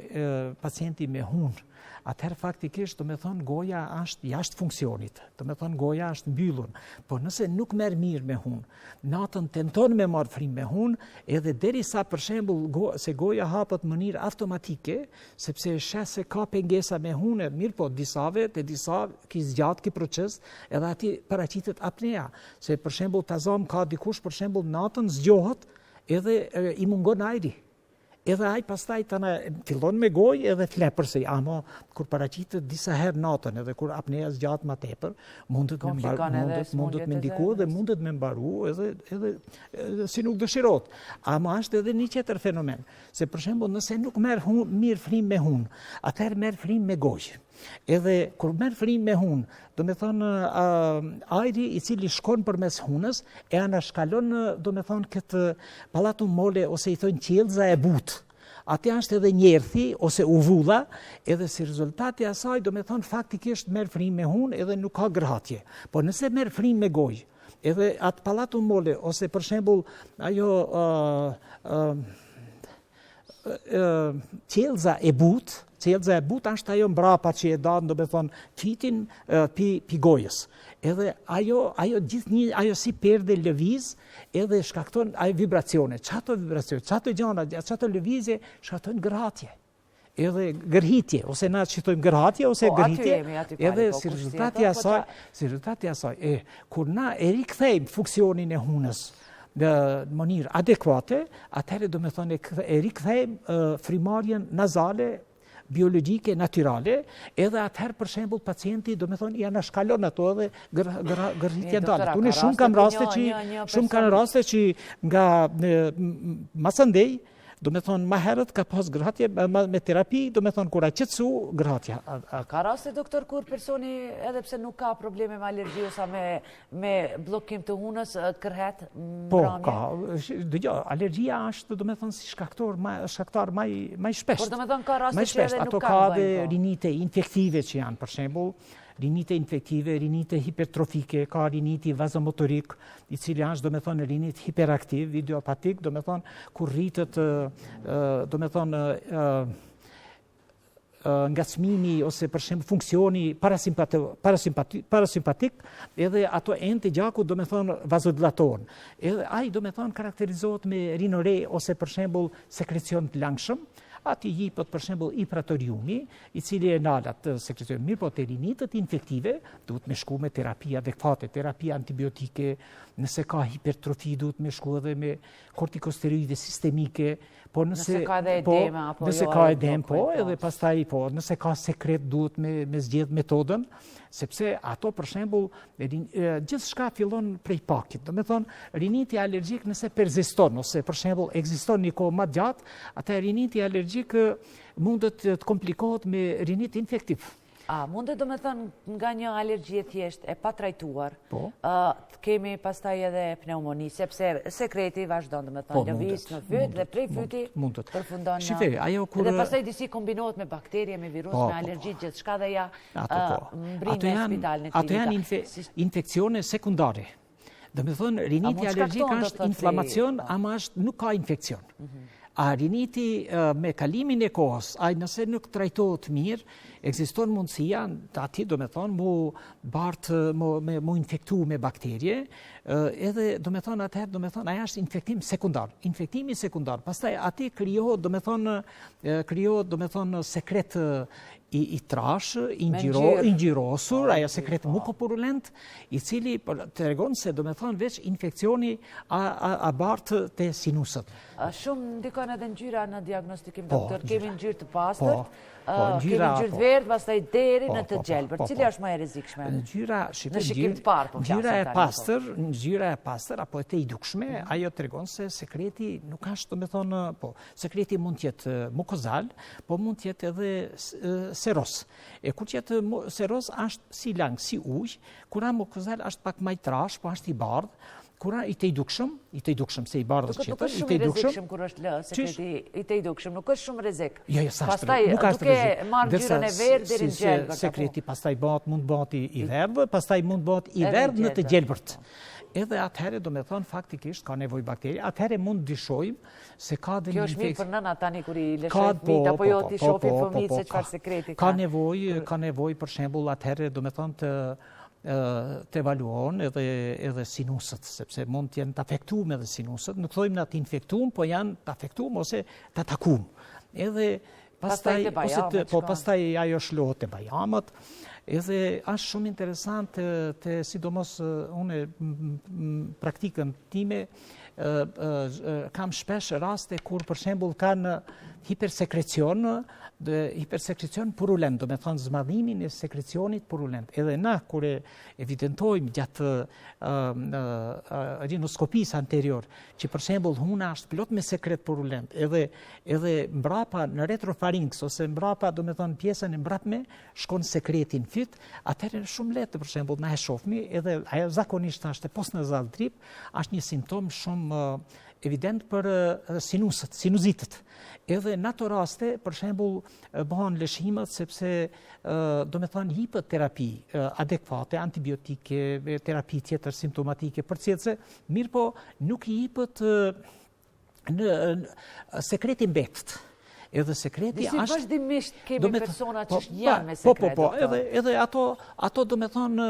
pacienti me hunë, atëherë faktikisht, domethënë, goja është jashtë funksionit, domethënë, goja është mbyllur. Po nëse nuk merr mirë me hunë, natën tenton me marrë frymë me hunë, edhe derisa për shembull go, se goja hapet në mënyrë automatike, sepse e sheh se ka pengesa me hunë, mirëpo disave, te disa ki zgjat ki proces, edhe aty paraqitet apnea, se për shembull ta zëmë ka dikush për shembull natën zgjohet edhe e, i mungon ajri. Edhe ai pastaj tana fillon me gojë edhe fle përsëri, ama kur paraqitet disa herë natën edhe kur apnea zgjat më tepër, mundet me mbaru, mundet, mundet me ndiku dhe mundet me mbaru edhe edhe, edhe si nuk dëshirohet. Ama është edhe një tjetër fenomen, se për shembull nëse nuk merr hun, mirë frymë me hunë, atëherë merr frymë me gojë. Edhe kur merr frymë me hunë, domethënë ajri i cili shkon përmes hunës, e anashkalon, domethënë, këtë palatum mole ose i thonë qiellza e butë. Aty është edhe njerthi ose uvulla, edhe si rezultat i asaj, domethënë, faktikisht merr frymë me hunë edhe nuk ka gërhatje. Po nëse merr frymë me gojë, edhe atë palatum mole ose për shembull ajo uh, qiellza e butë, qiellza e butë është ajo mbrapa që e dan, domethënë, fitin pi, pi gojës. Edhe ajo, ajo gjithnjë, ajo si perde lëviz, edhe shkakton ajo vibracione. Qato vibracione, qato gjana, qato lëvizje, shkaktojnë gërhatje edhe gërhitje, ose na që thojmë gërhatje, ose po, gërhitje, edhe po, si rezultat i po, asaj, si rezultat i asaj, e, kur na e rikthejmë funksionin e hunës, në mënyrë adekuate, atëherë domethënë e rikthejmë frymarrjen nazale, biologjike, natyrale, edhe atëherë për shembull pacienti domethënë i anashkalon ato edhe gërhitja ndalet. Unë shumë kam raste që shumë kam raste që nga masandej Domethënë, ma herët ka pas gërhatje me terapi, domethënë, kur a qetësu, gërhatja. A, ka raste, doktor, kur personi, edhe pse nuk ka probleme me alergji ose me, me bllokim të hunës, kërhet Po, ka. Dëgjo, alergjia është, domethënë, si shkaktor, ma, shkaktar ma i, ma i shpesht. Por, domethënë, ka raste që edhe nuk Ato ka dhe po. rinite infektive që janë, për shembull, rinite infektive, rinite hipertrofike, ka riniti vazomotorik, i cili është, domethënë, rinit hiperaktiv, idiopatik, domethënë, kur rritet, domethënë, ngacmimi ose për shembull funksioni parasimpatik, parasimpatik edhe ato enët e gjakut domethënë vazodilatohen. Edhe ai domethënë karakterizohet me rinore ose për shembull sekrecion të lëngshëm. Aty jipet për shembull ipratoriumi, i cili e nal atë sekrecion. Mirëpo te rinitet infektive, duhet me shku me terapi adekvate, terapi antibiotike, nëse ka hipertrofi, duhet me shku edhe me kortikosteroide sistemike, po nëse, nëse ka edhe po, edema, apo nëse jo, ka edemë, po, po, edhe pastaj, po, nëse ka sekret, duhet me, me zgjedh metodën, sepse ato, për shembull, gjithçka fillon prej pakit. Domethonë, riniti alergjik nëse persiston, ose për shembull, ekziston një kohë ma gjatë, atëherë riniti alergjik mundet të komplikohet me rinit infektiv. A mundet domethonë nga një alergji e thjeshtë e patrajtuar, po. të kemi pastaj edhe pneumoni, sepse sekreti vazhdon domethonë po, lëviz në fyt dhe prej fyti përfundon në... ajo kur... Dhe pastaj disi kombinohet me bakterie, me virus, po, me alergji, gjithçka dhe ja mbrin në spital në klinika. Ato janë infeksione sekundare. Domethonë, riniti alergjik është inflamacion, ama është nuk ka infekcion. Mhm. A riniti me kalimin e kohës, ai nëse nuk trajtohet mirë, ekziston mundësia, aty domethonë, mu bartë, mu, me, mu infektu me bakterie, edhe domethonë atëherë, domethonë, ai është infektim sekundar, infektimi sekundar, pastaj aty krijohet, domethonë, krijohet, domethonë, sekret i, i trashë, i, ngjyro, i ngjyrosur, po, ajo sekret po. mukopurulent, i cili tregon se domethonë veç infekcioni a, a, a bartë te sinusët. Shumë ndikon edhe ngjyra në diagnostikim, po, doktor, kemi ngjyrë të pastërt, po, po, kemi ngjyrë të verdhë, pastaj deri në të gjelbër. Cila është më e rrezikshme? Ngjyra, në shikim të parë, po ngjyra e pastër, ngjyra e pastër apo e tejdukshme, mhm. ajo tregon se sekreti nuk është, domethonë, po, sekreti mund të jetë mukozal, po mund të jetë edhe seroz. E kur të jetë seroz është si lang, si ujë, kur a mukozal është pak ma i trashë, po është i bardhë, kur a i tejdukshëm, i tejdukshëm se i bardhë është tjetër, i tejdukshëm. Nuk është shumë kur është lë, sekreti i tejdukshëm, nuk është shumë rrezik. Jo, jo, s'është pastaj, nuk është rrezik. Duke marrë ngjyrën e verdhë deri në gjelbërt. Sekreti pastaj bëhet, mund bëhet i verdhë, pastaj mund bëhet i verdhë në të gjelbërt. Edhe atëherë, domethonë, faktikisht ka nevojë bakterie, atëherë mund dyshojmë se ka dhe një infeksion. Kjo është mirë për nëna tani kur i lëshojnë fëmijët apo jo t'i shohin fëmijët se çfarë sekreti ka. Ka nevojë, ka nevojë për shembull atëherë domethonë të të evaluohen edhe edhe sinusët, sepse mund të jenë të afektuar edhe sinusët, nuk thojmë na të infektuar, po janë të afektuar ose të atakuar. Edhe pastaj ose të, po pastaj ajo shlohet te bajamet. Edhe është shumë interesant të, të sidomos unë praktikën time kam shpesh raste kur për shembull kanë hipersekrecion, dhe hipersekrecion purulent, domethonë zmadhimin e sekrecionit purulent. Edhe na kur e evidentojmë gjatë rinoskopisë anterior, që për shembull huna është plot me sekret purulent, edhe edhe mbrapa në retrofarinks ose mbrapa, domethonë pjesën e mbrapme, shkon sekreti në fyt, atëherë shumë lehtë për shembull na e shohmi, edhe ajo zakonisht është postnazal drip, është një simptomë shumë evident për sinusët, sinuzitët. Edhe në ato raste, për shembull, bëhen lëshimet sepse domethonë jipet terapi adekvate, antibiotike, terapi tjetër simptomatike përcjellëse, mirëpo nuk jipet në, në sekreti mbetet. Edhe sekreti është... Disi vazhdimisht kemi persona që po, janë me sekret. Po, po, po, edhe, edhe ato, ato domethonë,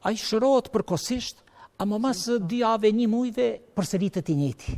ai shërohet përkohësisht, ama mas dy jave, një mujve, përsëritet i njëjti.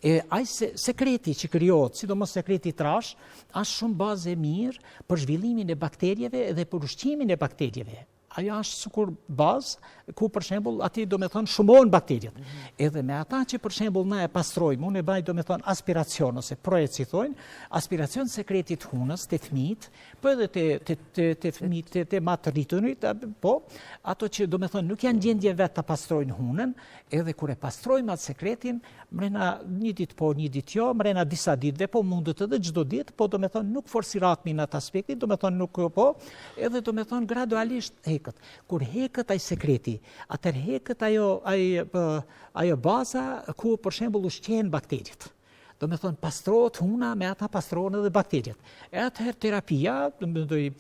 E ai se, sekreti që krijohet, sidomos sekreti i trashë, është shumë bazë e mirë për zhvillimin e bakterieve dhe për ushqimin e bakterieve. Ajo është sikur bazë, ku për shembull aty domethonë shumohen bakteriet. Mm -hmm. Edhe me ata që për shembull na e pastrojmë, unë e baj domethonë aspiracion ose projekt si thonë, aspiracion sekretit hunës te fëmijët, po edhe te te te te fëmijët te, te ma të rritunit, po ato që domethonë nuk janë gjendje vetë ta pastrojnë hunën, edhe kur e pastrojmë atë sekretin, mrena një ditë po, një ditë jo, mrena disa ditëve, po mundet edhe çdo ditë, po domethonë nuk forsiratmi në atë aspektin, domethonë nuk po, edhe domethonë gradualisht heket. Kur heket ai sekreti, atëherë heket ajo, ai, ajo baza ku për shembull ushqehen bakteriet. Domethonë, pastrohet huna, me ata pastrohen edhe bakteriet. E atëherë terapia, mendoj,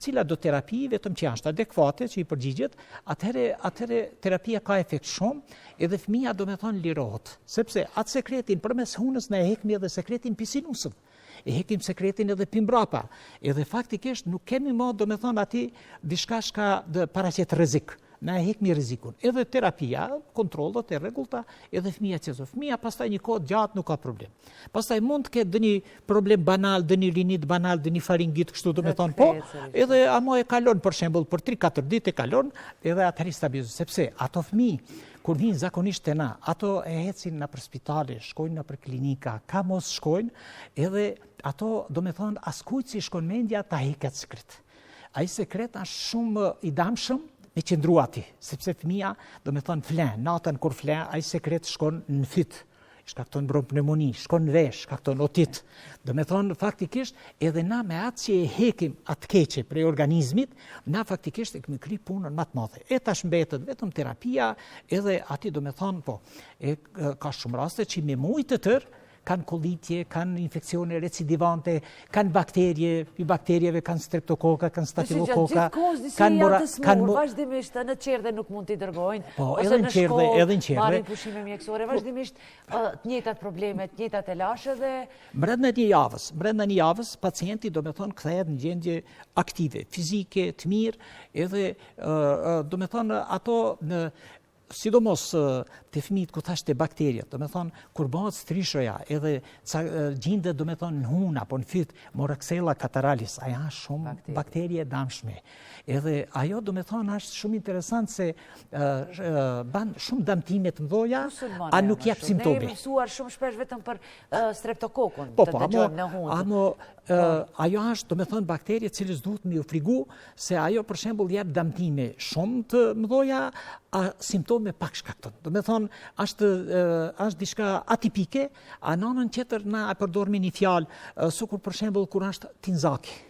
cila do terapi, vetëm që është adekvate, që i përgjigjet, atëherë, atëherë terapia ka efekt shumë, edhe fëmija domethonë lirohet. Sepse atë sekretin përmes hunës ne e hekmi edhe sekretin pi sinusëve. E hekim sekretin edhe pi mbrapa. Edhe faktikisht nuk kemi mo, domethonë, aty diçka shka dhe paraqet rrezik. Na e hekmi rrezikun. Edhe terapia, kontrollet e rregullta, edhe fëmija qetësohet. Fëmija pastaj një kohë gjatë nuk ka problem. Pastaj mund të ketë ndonjë problem banal, ndonjë rinit banal, ndonjë faringit kështu domethonë, po, edhe amo e kalon për shembull për 3-4 ditë e kalon, edhe atëherë stabilizohet, sepse ato fëmijë kur vijnë zakonisht te na, ato e ecin nëpër spitale, shkojnë nëpër klinika, ka mos shkojnë, edhe ato domethonë askujt s'i shkon mendja ta hekë atë sekret. Ai sekret është shumë i damshëm me qëndru aty, sepse fëmija, domethonë, fle, natën kur fle, ai sekret shkon në fyt, shkakton bronkopneumoni, shkon në vesh, shkakton otit. Domethonë, faktikisht, edhe na me atë që e hekim atë keqe prej organizmit, na faktikisht e kemi kry punën ma të madhe. E tash mbetet vetëm terapia, edhe aty domethonë, po, e ka shumë raste që me muj të tërë, kanë kollitje, kanë infeksione recidivante, kanë bakterie, i bakterieve kanë streptokoka, kanë stafilokoka, kanë mora, kanë mo... vazhdimisht në çerdhe nuk mund t'i dërgojnë, po, ose edhe në çerdhe, edhe në çerdhe, marrin pushime mjekësore, po. vazhdimisht të njëjtat probleme, të njëjtat telashe dhe brenda një javës, brenda një javës pacienti domethonë kthehet në gjendje aktive, fizike, të mirë, edhe domethonë ato në Sidomos te fëmijët ku thashë te bakteriet, domethonë, kur bëhet strishoja edhe ca, gjindet, domethonë, në hunë apo në fyt, Moraxella catarrhalis, ajo është shumë bakterie e damshme. Edhe ajo, domethonë, është shumë interesant se ban shumë damtime të mdhoja, a nuk jep simptome. Ne jemi mësuar shumë shpesh vetëm për streptokokun, po, të po, dëgjojmë në hunë. Amo, po. ajo është, domethonë, bakterie cilës duhet me iu frigu, se ajo për shembull jep damtime shumë të mëdha, a simptome pak shkakton. Domethonë, është është diçka atipike, a në anën tjetër na e përdormi një fjalë, sikur për shembull kur është tinzaki.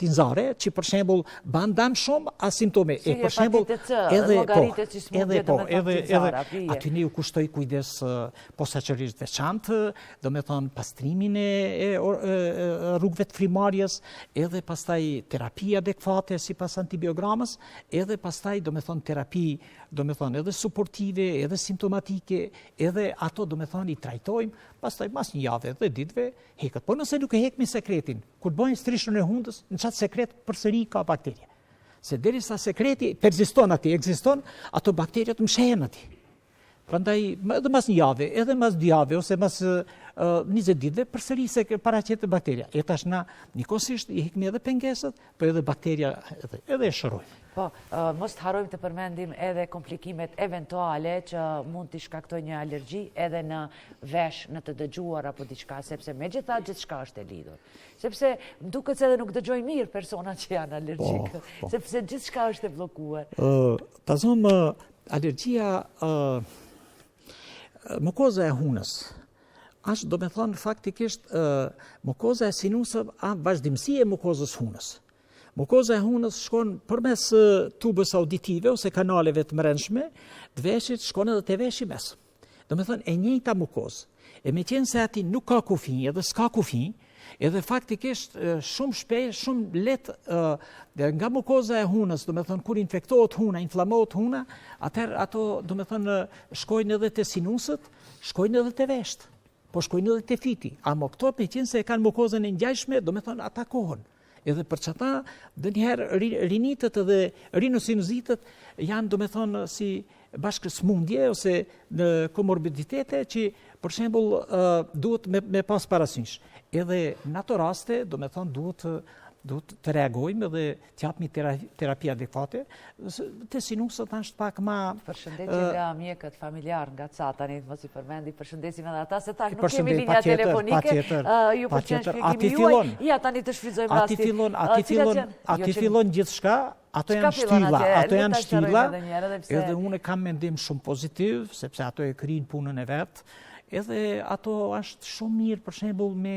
Tinzare, që për shembull ban dam shumë, a simptome. Si e për shembull, edhe po, edhe po, edhe edhe aty ne ju kushtoj kujdes posaçërisht veçantë, domethonë pastrimin e, e, e, e rrugëve të frymarrjes, edhe pastaj terapi adekvate sipas antibiogramës, edhe pastaj domethonë terapi, domethonë edhe suportive, edhe simptomatike, edhe ato domethonë i trajtojmë, pastaj mas një jave dhe ditëve heket. Po nëse nuk e hekmi sekretin, kur bëjnë strishën e hundës, në qatë sekret përsëri ka bakterie. Se derisa sekreti persiston aty, ekziston, ato bakteriet mshehen aty. Prandaj edhe mas një jave, edhe mas dy jave ose mas 20 ditëve përsëri se paraqet bakteria. E tash na njëkohësisht i hekmi edhe pengesat, po edhe bakteria edhe edhe e shërojmë. Po, mos të harrojmë të përmendim edhe komplikimet eventuale që mund t'i shkaktojë një alergji edhe në vesh, në të dëgjuar apo diçka, sepse megjithatë gjithçka është e lidhur. Sepse më duket se edhe nuk dëgjojnë mirë personat që janë alergjikë, po, po. sepse gjithçka është e bllokuar. Ë, ta zëmë Alergjia mukoza e hunës është domethonë faktikisht mukoza e sinusëve a vazhdimësi e mukozës hunës. Mukoza e hunës shkon përmes tubës auditive ose kanaleve të mrenshme, të veshit shkon edhe te veshi i mesëm. Domethonë, e njëjta mukozë. E meqenëse aty nuk ka kufi, edhe s'ka kufi, edhe faktikisht shumë shpejt, shumë lehtë nga mukoza e hunës, domethonë, kur infektohet huna, inflamohet huna, atëherë ato, domethonë, shkojnë edhe te sinusët, shkojnë edhe te veshët, po shkojnë edhe te fyti. Amo këto, meqenëse e kanë mukozën e ngjashme, domethonë, atakohen. Edhe për qata, ndonjëherë rinitet edhe rinosinuzitet janë, domethonë, si bashkësëmundje ose në komorbiditete që, për shembull, duhet me, me pas parasysh. Edhe në ato raste, domethonë, duhet duhet të reagojmë edhe të japmi terapi adekvate. Te sinusët është pak ma... Përshëndetje nga mjekët familjar nga ca, tani mos i përmendi, përshëndesim edhe ata, se tash nuk kemi linja telefonike, ju pëlqen shpjegimi juaj, ja tani të shfrytëzojmë rastin. Aty fillon, aty fillon, aty fillon gjithçka, ato janë shtylla, ato janë shtylla, edhe unë kam mendim shumë pozitiv, sepse ato e kryjnë punën e vet, edhe ato është shumë mirë, për shembull, me,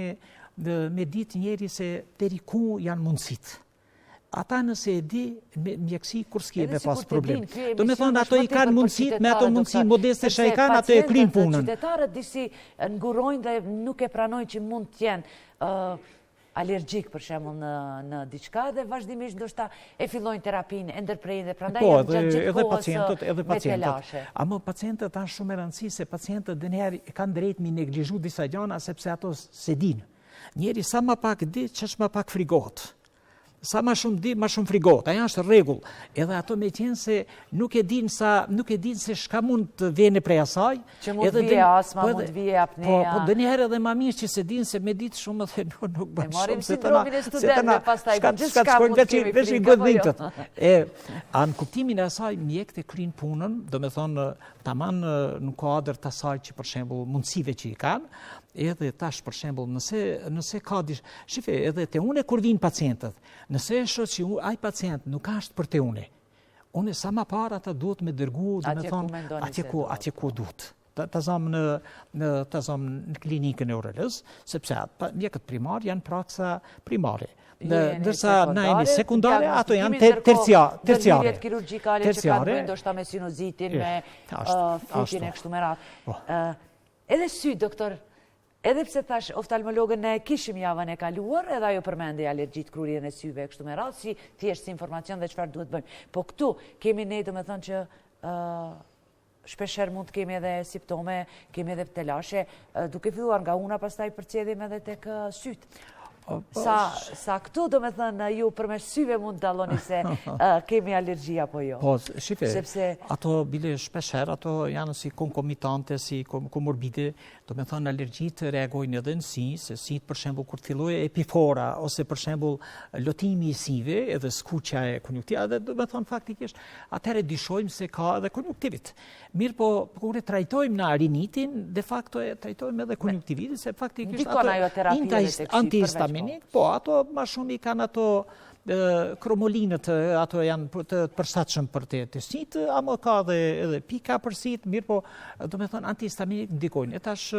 me ditë njeri se deri ku janë mundësitë. Ata nëse e di, me mjekësi kur s'ke me pas problem. Domethonë, ato i kanë mundësit, me ato mundësi modeste që i kanë, ato e kryjnë punën. Qytetarët disi ngurojnë dhe nuk e pranojnë që mund të jenë alergjik për shembull në në diçka dhe vazhdimisht ndoshta e fillojnë terapinë, e ndërprejnë dhe prandaj po, janë gjatë gjithë edhe pacientët, edhe pacientët. Amo pacientët janë shumë e rëndësi se pacientët ndonjëherë kanë drejt mi neglizhu disa gjana sepse ato s'e dinë. Njeri sa ma pak di, qaq ma pak frigohet. Sa ma shumë di, ma shumë frigohet. Ajo është rregull. Edhe ato me qenë se nuk e din sa nuk e din se çka mund të vjen prej asaj. Që mund të vije astma, po mund të vije apnea. Po, po ndonjëherë edhe ma mirë që s'e din se me ditë shumë edhe nuk nuk bën shumë. E marrim sindromin e studentëve pastaj gjithçka mund të kemi frikë. Veç i jo? E a në kuptimin e asaj mjekët e kryjnë punën, domethënë taman në kuadër të asaj që për shembull mundësive që i kanë, edhe tash për shembull nëse nëse ka dish, shife edhe te une kur vijnë pacientët, nëse e shoh që ai pacient nuk është për te une, une sa ma parë ata duhet me dërgu, domethonë, atje ku atje ku duhet. Ta, ta zamë në, në, ta zamë në klinikën e ORL-së, sepse atë, mjekët primar janë praksa primare. Në, ndërsa na jemi sekundare, ato janë ter, tercia, terciare. Ndërhyrjet kirurgjikale që kanë të bëjnë ndoshta me sinuzitin, me fytin e kështu me radhë. Po. Edhe sy, doktor, edhe pse thash oftalmologën ne e kishim javën e kaluar, edhe ajo përmendi alergjitë, krurjen e syve e kështu me radhë, si thjesht si informacion dhe çfarë duhet bëjmë. Po këtu kemi ne domethënë që shpeshherë mund të kemi edhe simptome, kemi edhe telashe, duke filluar nga huna, pastaj përcjellim edhe tek sytë. Po, sa, sa këtu, domethënë, ju përmes syve mund të dalloni se kemi alergji apo jo. Po, shife, Sepse... ato bile shpeshherë, ato janë si konkomitante, si komorbide, domethënë, alergjitë reagojnë edhe në sy, se sytë, për shembull, kur të fillojë epifora, ose për shembull, lotimi i syve, edhe skuqja e konjuktiva, edhe domethënë, faktikisht, atëherë dyshojmë se ka edhe konjuktivit. Mirëpo, kur e trajtojmë na rinitin, de facto e trajtojmë edhe konjuktivitin, se faktikisht ato antihistaminik, po, ato ma shumë i kanë ato kromolinët, ato janë të përshtatshëm për te, te sytë, ama ka edhe, edhe pika për sytë, mirëpo, domethënë, antihistaminik ndikojnë. E tash,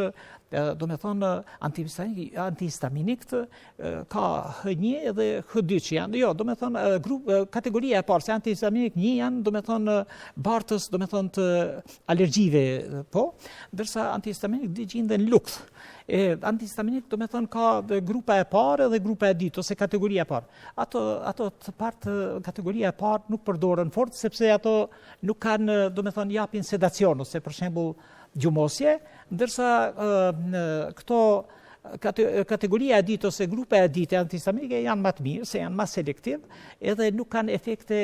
domethënë, antihistaminik, antihistaminik ka H1 edhe H2 që janë, jo, domethënë, grup, kategoria e parë, se antihistaminik një janë, domethënë, bartës, domethënë, të alergjive, po, ndërsa antihistaminik dy gjinden në lukth. E, antihistaminik, domethënë, ka dhe grupa e parë dhe grupa e dytë, ose kategoria e parë. Ato, ato të partë, kategoria e parë nuk përdoren fort, sepse ato nuk kanë, domethënë, japin sedacion, ose për shembull, gjumosje, ndërsa në këto kategoria e dytë ose grupa e dytë e antihistaminikëve janë ma të mirë, se janë ma selektiv, edhe nuk kanë efekte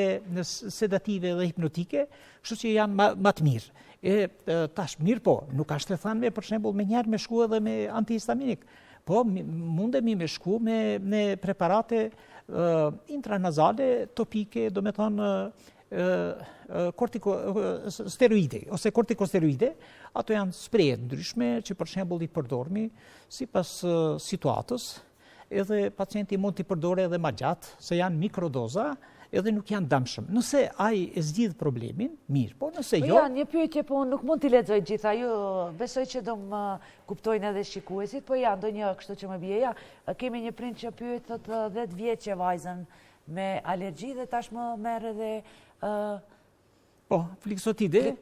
sedative dhe hipnotike, kështu që janë ma, ma të mirë. E, tash mirëpo, nuk është e thanë për shembull menjëherë me shku edhe me antihistaminik. Po, mundemi me shku me, me preparate intranazale, topike, domethonë, kortiko steroide ose kortikosteroide, ato janë spreje të ndryshme që për shembull i përdormi sipas situatës, edhe pacienti mund t'i përdorë edhe ma gjatë, se janë mikrodoza, edhe nuk janë dëmshëm. Nëse ai e zgjidh problemin, mirë, po nëse po jo... Ja, një pyetje, po nuk mund t'i lexoj gjitha, ju besoj që do më kuptojnë edhe shikuesit, po ja, ndonjë kështu që më bie ja, kemi një prind që pyet, thotë 10 vjeçe vajzën Me alergji dhe tashmë merr edhe... Po, fliksotide,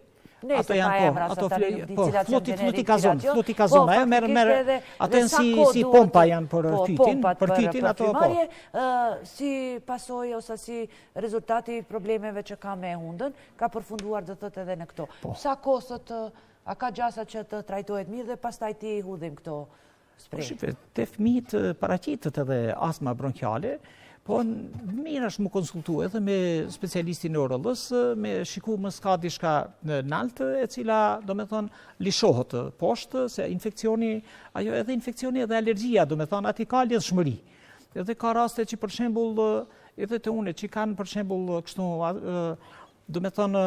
ato janë po, ato po, fluti, flutikazon, flutikazon, po, ajo merr, merr, ato janë si, si pompa janë për po, fytin, për fytin, ato po. Si pasojë ose si rezultati i problemeve që ka me hundën, ka përfunduar do thotë edhe në këto. Po. Sa kohë thotë, a ka gjasa që të trajtohet mirë dhe pastaj t'i hudhim këto Po shife, te fëmijët paraqitet edhe astma bronkiale, po mirë është m'u konsultu edhe me specialistin e ORL-së, me shiku mos ka diçka naltë, e cila, domethonë, lishohet poshtë, se infekcioni, ajo edhe infekcioni edhe alergjia, domethonë, aty ka lidhshmëri. Edhe ka raste që për shembull, edhe te une, që kanë për shembull, kështu, domethonë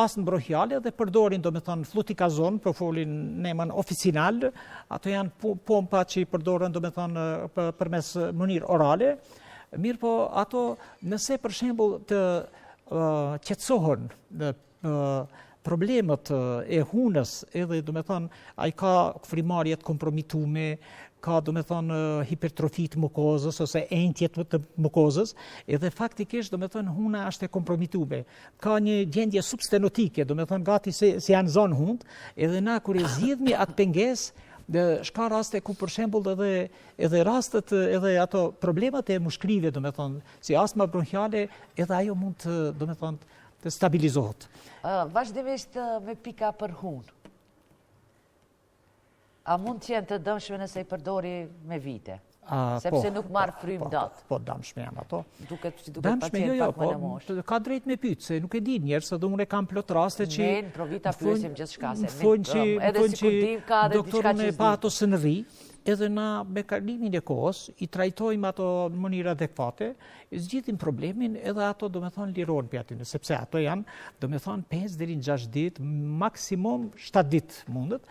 astmë bronhiale dhe përdorin domethonë flutikazon, po folin në emën oficinal, ato janë pompa që i përdoren domethonë përmes mënyrë orale, mirëpo ato nëse për shembull të qetësohen problemet e hunës edhe domethonë ai ka frymarrje të kompromitume, ka domethonë hipertrofi të mukozës ose enjtje të mukozës, edhe faktikisht domethonë huna është e kompromitume. Ka një gjendje substenotike, domethonë gati se, se janë zonë hundë, edhe na kur e zgjidhmi atë pengesë, dhe ka raste ku për shembull edhe edhe rastet edhe ato problemet e mushkrive, domethonë, si astma bronhiale, edhe ajo mund të domethonë të stabilizohet. Vazhdimisht me pika për hunë. A mund të jenë të dëmshme nëse i përdori me vite? Sepse po, nuk marr frymë po, dot. Po, po, damshme janë ato. Duket si duket pacient jo, jo, pak më në po, moshë. Ka drejt me pyet se nuk e di njerëz, se unë kam plot raste që Ne në Provita pyesim gjithçka se ne thonë që edhe sikur dim ka edhe diçka që pa ato s'un rri, edhe na me kalimin e kohës i trajtojmë ato në mënyrë adekuate, i zgjidhim problemin edhe ato domethonë lirohen prej atyne, sepse ato janë domethonë 5 deri në 6 ditë, maksimum 7 ditë mundet,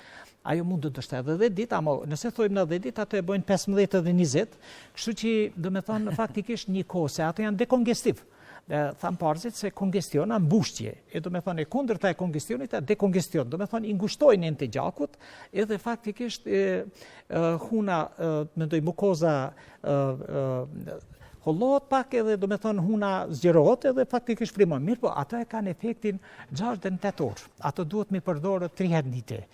Ajo mund të ndoshta edhe 10 ditë, ama nëse thojmë në 10 ditë, ato e bojnë 15 edhe 20, kështu që domethonë faktikisht një kohë, se ato janë dekongestiv. Thamë parzit se kongestion a mbushje, e domethonë e kundërta e kongestionit a dekongestion, domethonë i ngushtojnë enët e gjakut, edhe faktikisht e, e, huna, e, mendoj, mukoza e, e, hollohet pak edhe domethonë huna zgjerohet edhe faktikisht frymon. Mirëpo, ato e kanë efektin 6 deri në 8 orë. Ato duhet me përdorë 3 herë në ditë.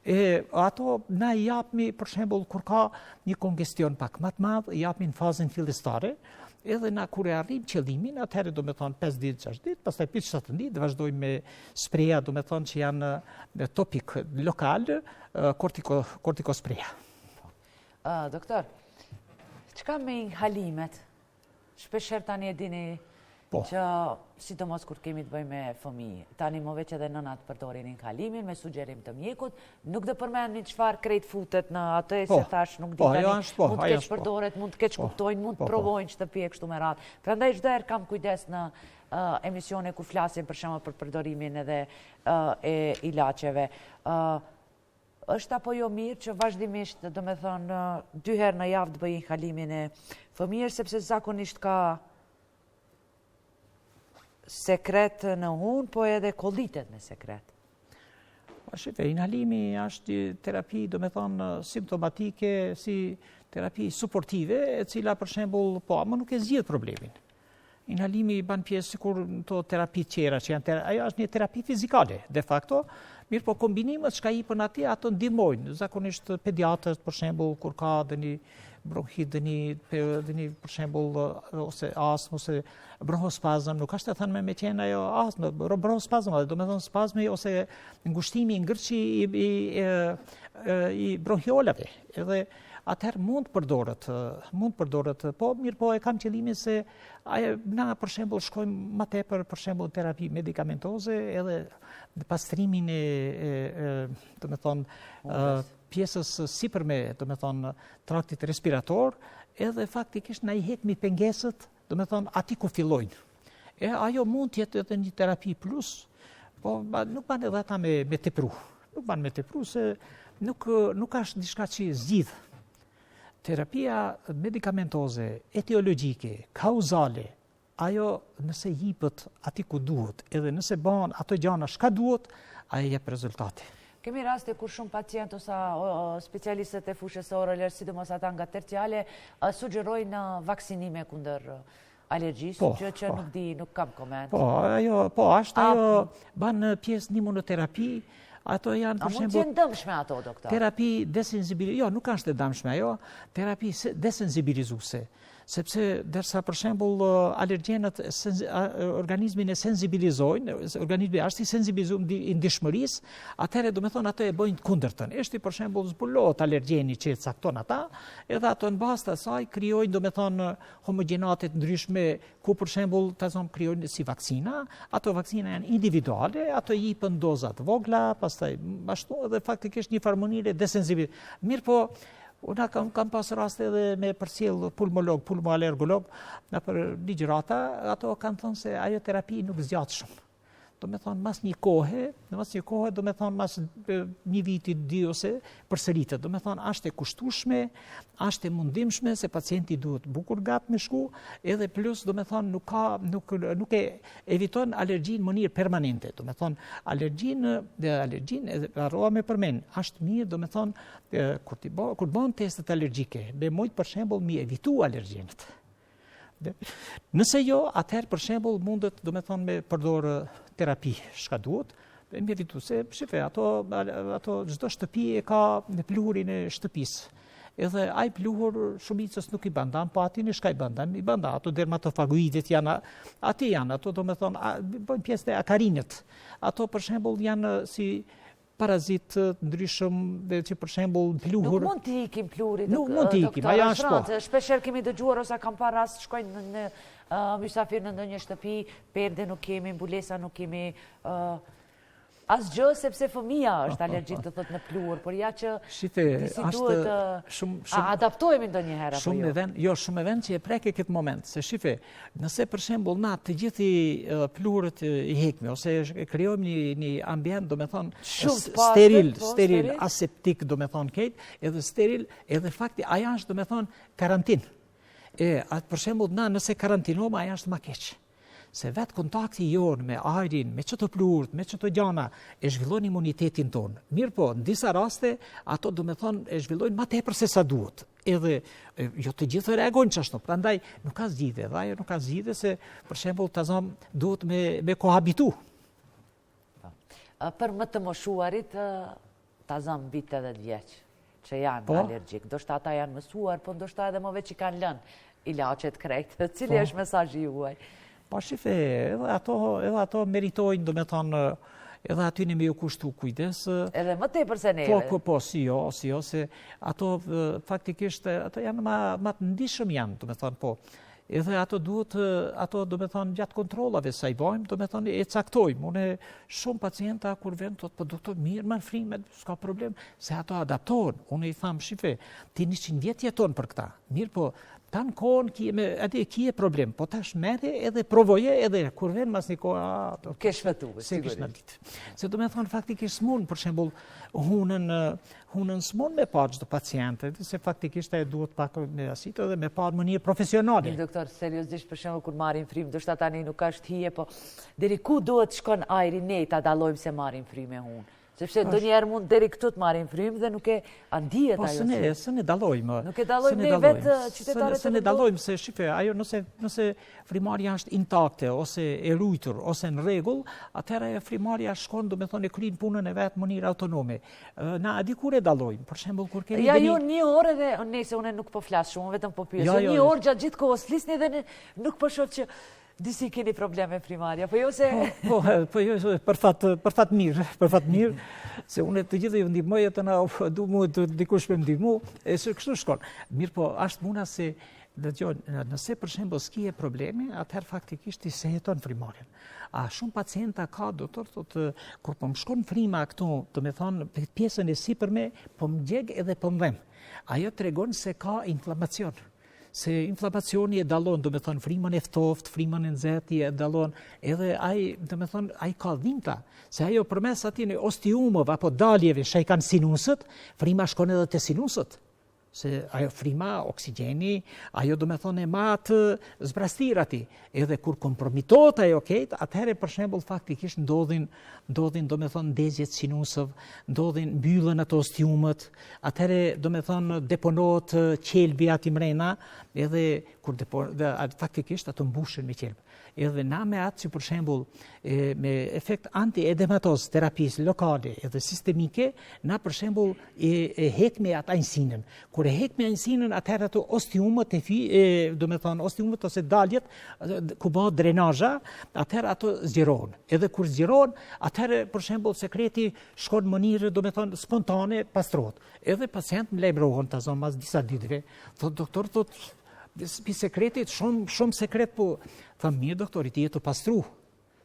E ato na i japmi, për shembull, kur ka një kongestion pak më të madh, i japmi në fazën fillestare, edhe na kur e arrijmë qëllimin, atëherë domethonë 5 ditë, 6 ditë, pastaj pi 7 ditë vazhdojmë me spreja, domethonë që janë topik lokal, kortiko kortikospreja. Po. Uh, doktor, çka me inhalimet? Shpeshherë tani e dini po. që sidomos kur kemi të bëjmë me fëmijë. Tani më veç edhe nënat përdorin inhalimin me sugjerim të mjekut, nuk do përmendim çfarë krejt futet në atë po. se thash nuk di po, tani, po, mund të keq po. përdoret, mund të keq po, kuptojnë, mund të provojnë në shtëpi e kështu me radhë. Prandaj çdo herë kam kujdes në uh, emisione kur flasim për shembull për përdorimin edhe uh, e ilaçeve. Uh, Është apo jo mirë që vazhdimisht, domethënë, dy herë në javë të bëjë inhalimin e fëmijës, sepse zakonisht ka sekret në hunë, po edhe kollitet me sekret. Po shife, inhalimi është terapi, domethonë, simptomatike, si terapi suportive, e cila për shembull, po, ama nuk e zgjidh problemin. Inhalimi ban pjesë sikur ato terapi tjera që janë terapi, ajo është një terapi fizikale, de facto, mirëpo kombinimet çka jipen aty, ato ndihmojnë, zakonisht pediatrët, për shembull, kur ka dhe një bronhit, dhe një, dhe një për shembull, ose astmë, ose bronhospazëm, nuk është e thënë me me qenë ajo astmë, bronhospazëm, domethonë spazmi ose ngushtimi, ngërçi i, i, i, i bronhiolave, edhe atëherë mund të përdoret, mund të përdoret, po mirëpo e kam qëllimin se ajo na për shembull shkojmë më tepër për shembull terapi medikamentoze edhe në pastrimin e, e, e domethonë pjesës së sipërme, domethonë traktit respirator, edhe faktikisht na i hekmi pengesët, domethonë aty ku fillojnë. E ajo mund të jetë edhe një terapi plus, po ba, nuk ban edhe ata me, me tepru. Nuk ban me tepru se nuk, nuk është diçka që zgjidh. Terapia medikamentoze, etiologjike, kauzale, ajo nëse jipet aty ku duhet, edhe nëse ban ato gjana shka duhet, ajo jep rezultate. Kemi raste kur shumë pacientë ose specialistët e fushës së ORL, sidomos ata nga terciale, sugjerojnë vaksinime kundër alergjisë, po, gjë që po. nuk di, nuk kam koment. Po, ajo, po, ashtë ajo, ban pjesë në imunoterapi, ato janë për shembull... A mund të jenë dëmshme ato, doktor? Terapi desensibilizuese, jo, nuk është e dëmshme ajo, terapi desensibilizuese, sepse derisa për shembull alergjenët organizmin e sensibilizojnë, organizmi është i sensibilizuar i ndjeshmërisë, atëherë domethonë ato e bëjnë të kundërtën. Eshti për shembull zbulohet alergjeni që e cakton ata, edhe ato në bazë të asaj krijojnë domethonë homogjenate të ndryshme, ku për shembull ta zëmë krijojnë si vaksina, ato vaksina janë individuale, ato jipen doza të vogla, pastaj ashtu edhe faktikisht një farë mënyre desensibil. Mirëpo, unë kam, kam pas raste edhe me përcjell pulmolog, pulmoalergolog, nëpër ligjërata, ato kanë thënë se ajo terapi nuk zgjat shumë. Domethonë, mas një kohe, mas një kohe, domethonë, mas një viti, dy ose përsëritet. Domethonë, ashtë e kushtushme, ashtë e mundimshme, se pacienti duhet bukur gat me shku, edhe plus, domethonë, nuk, ka, nuk, nuk e eviton alergjinë në mënyrë permanente. Domethonë, alergjinë, alergjinë, edhe harrova me përmen, ashtë mirë, domethonë, kur, t'i bo, kur bon testet alergjike, me mujtë për shembull, mi evitu alergjenët. Nëse jo, atëherë për shembull mundet, domethonë me përdor terapi shka duhet, e me evitu se shife ato ato çdo shtëpi e ka në pluhurin e shtëpisë. Edhe ai pluhur shumicës nuk i ban dam, po aty në shka i ban dam, i ban dam, ato dermatofagoidet janë, aty janë, ato domethonë, bëjnë pjesë të akarinët. Ato për shembull janë si. Parazitë të ndryshëm, dhe që për shembull pluhur. Nuk mund t'i ikim pluhurit. Nuk mund t'i ikim, ajo është po. Shpeshherë kemi dëgjuar ose kam parë rast shkojnë në mysafir në ndonjë shtëpi, perde nuk kemi, mbulesa nuk kemi, asgjë sepse fëmija është alergjik të thotë në pluhur, por ja që Shife, si duhet të shumë shumë a adaptohemi ndonjëherë apo jo? Shumë me vend, jo, shumë me vend që e preke këtë moment, se shife, nëse për shembull na të gjithë pluhurët i hekmi ose e krijojmë një një ambient, domethonë steril, po, steril, aseptik, domethonë krejt, edhe steril, edhe fakti ajo është domethonë karantinë. E atë për shembull na nëse karantinohemi ajo është ma keq. Se vetë kontakti jonë me ajrin, me qëto pluhurt, me qëto gjana, e zhvillon imunitetin tonë. Mirëpo, në disa raste, ato domethonë e zhvillojnë ma tepër se sa duhet. Edhe, jo të gjithë reagojnë qashtu, prandaj nuk ka zgjidhje, dhe ajo nuk ka zgjidhje se, për shembull, ta zëmë, duhet me, me kohabitu. Po. Për më të moshuarit, ta zëmë mbi 80 vjeç, që janë po? alergjik. Ndoshta ata janë mësuar, po ndoshta edhe më veç i kanë lënë ilaçet krejt. Cili po. është mesazhi juaj? Po shife, edhe ato, edhe ato meritojnë, domethonë, edhe atyne me ju kushtu kujdes. Edhe më tepër se neve. Po, po, po, si jo, si jo, se ato faktikisht, ato janë ma, ma të ndishëm janë, domethonë, po. Edhe ato duhet, ato domethonë, gjatë kontrollave sa i bojmë, domethonë, e caktojmë. Unë shumë pacienta kur vjen, thotë, po doktor, mirë, merr frymë, s'ka problem, se ato adaptohen. Unë i tham, shife, ti 100 vjet jeton për këta. Mirëpo, tanë kohën kije me, edhe kije problem, po tash merre edhe provoje edhe kur vjen mas një kohë, a, do, Ke shpëtu, se kish në ditë. Se domethonë, faktikisht s'mund, për shembull, hunën, Hunën s'mund me pa çdo pacient, edhe se faktikisht e duhet pak me asitë edhe me pa në mënyrë profesionale. Mirë doktor, seriozisht për shembull kur marrim frymë, ndoshta tani nuk është hije, po deri ku duhet shkon ajri ne ta dallojmë se marrim frymë me hunë? Sepse ndonjëherë mund deri këtu të marrim frymë dhe nuk e a ndihet po, ajo. Po s'e s'e dallojmë. Nuk e dallojmë ne vetë qytetarët. S'e dallojmë se shife, ajo nëse nëse Frymarrja është intakte ose e rujtur ose në rregull, atëherë ajo frymarrja shkon, domethonë, e kryen punën e vet në mënyrë autonome. Na a di kur e dallojmë? Për shembull, kur kemi Ja, jo një orë edhe nëse unë nuk po flas shumë, vetëm po pyes. Jo, jo, një orë gjatë gjithë kohës flisni dhe nuk po shoh që disi keni probleme frymarrja, po jo se Po, po, po jo, për fat për fat mirë, për fat mirë, se unë të gjithë ju ndihmoj atë na du mu të dikush me ndihmu, e se kështu shkon. Mirëpo, është puna se Dëgjo, nëse për shembull s'kije probleme, atëherë faktikisht ti s'e heton frymarrjen. A shumë pacienta ka, doktor, thotë, kur po më shkon fryma këtu, domethonë, pjesën e sipërme, po më djeg edhe po më dhem. Ajo tregon se ka inflamacion. Se inflamacioni e dallon, domethonë, frymën e ftoftë, frymën e nxehtë, e dallon, edhe ai, domethonë, ai ka dhimta, se ajo përmes atyne ostiumeve apo daljeve që i kanë sinusët, fryma shkon edhe te sinusët. Se ajo fryma, oksigjeni, ajo domethonë e mat zbrastirë aty. Edhe kur kompromitohet ajo krejt, atëherë për shembull faktikisht ndodhin, ndodhin domethonë ndezje të sinusëve, ndodhin mbyllen ato ostiumët, atëherë domethonë deponohet qelbi aty mrena, edhe kur depo, dhe, faktikisht ato mbushen me qelb. Edhe na me atë që për shembull e, me efekt antiedematoz terapisë lokale edhe sistemike, na për shembull e, e hekmi atë ajnësinën. Kur e hekmi ajnësinën, atëherë ato ostiumët e fi, e, domethonë ostiumët ose daljet ku bëhet drenazha, atëherë ato zgjerohen. Edhe kur zgjerohen, atëherë për shembull sekreti shkon në mënyrë domethonë spontane pastrohet. Edhe pacientët më lajmërohen ta zomë mas disa ditëve, thotë doktor thotë Pi sekretit, shumë, shumë sekret, po, tham mirë, doktori, ti je tu pastru.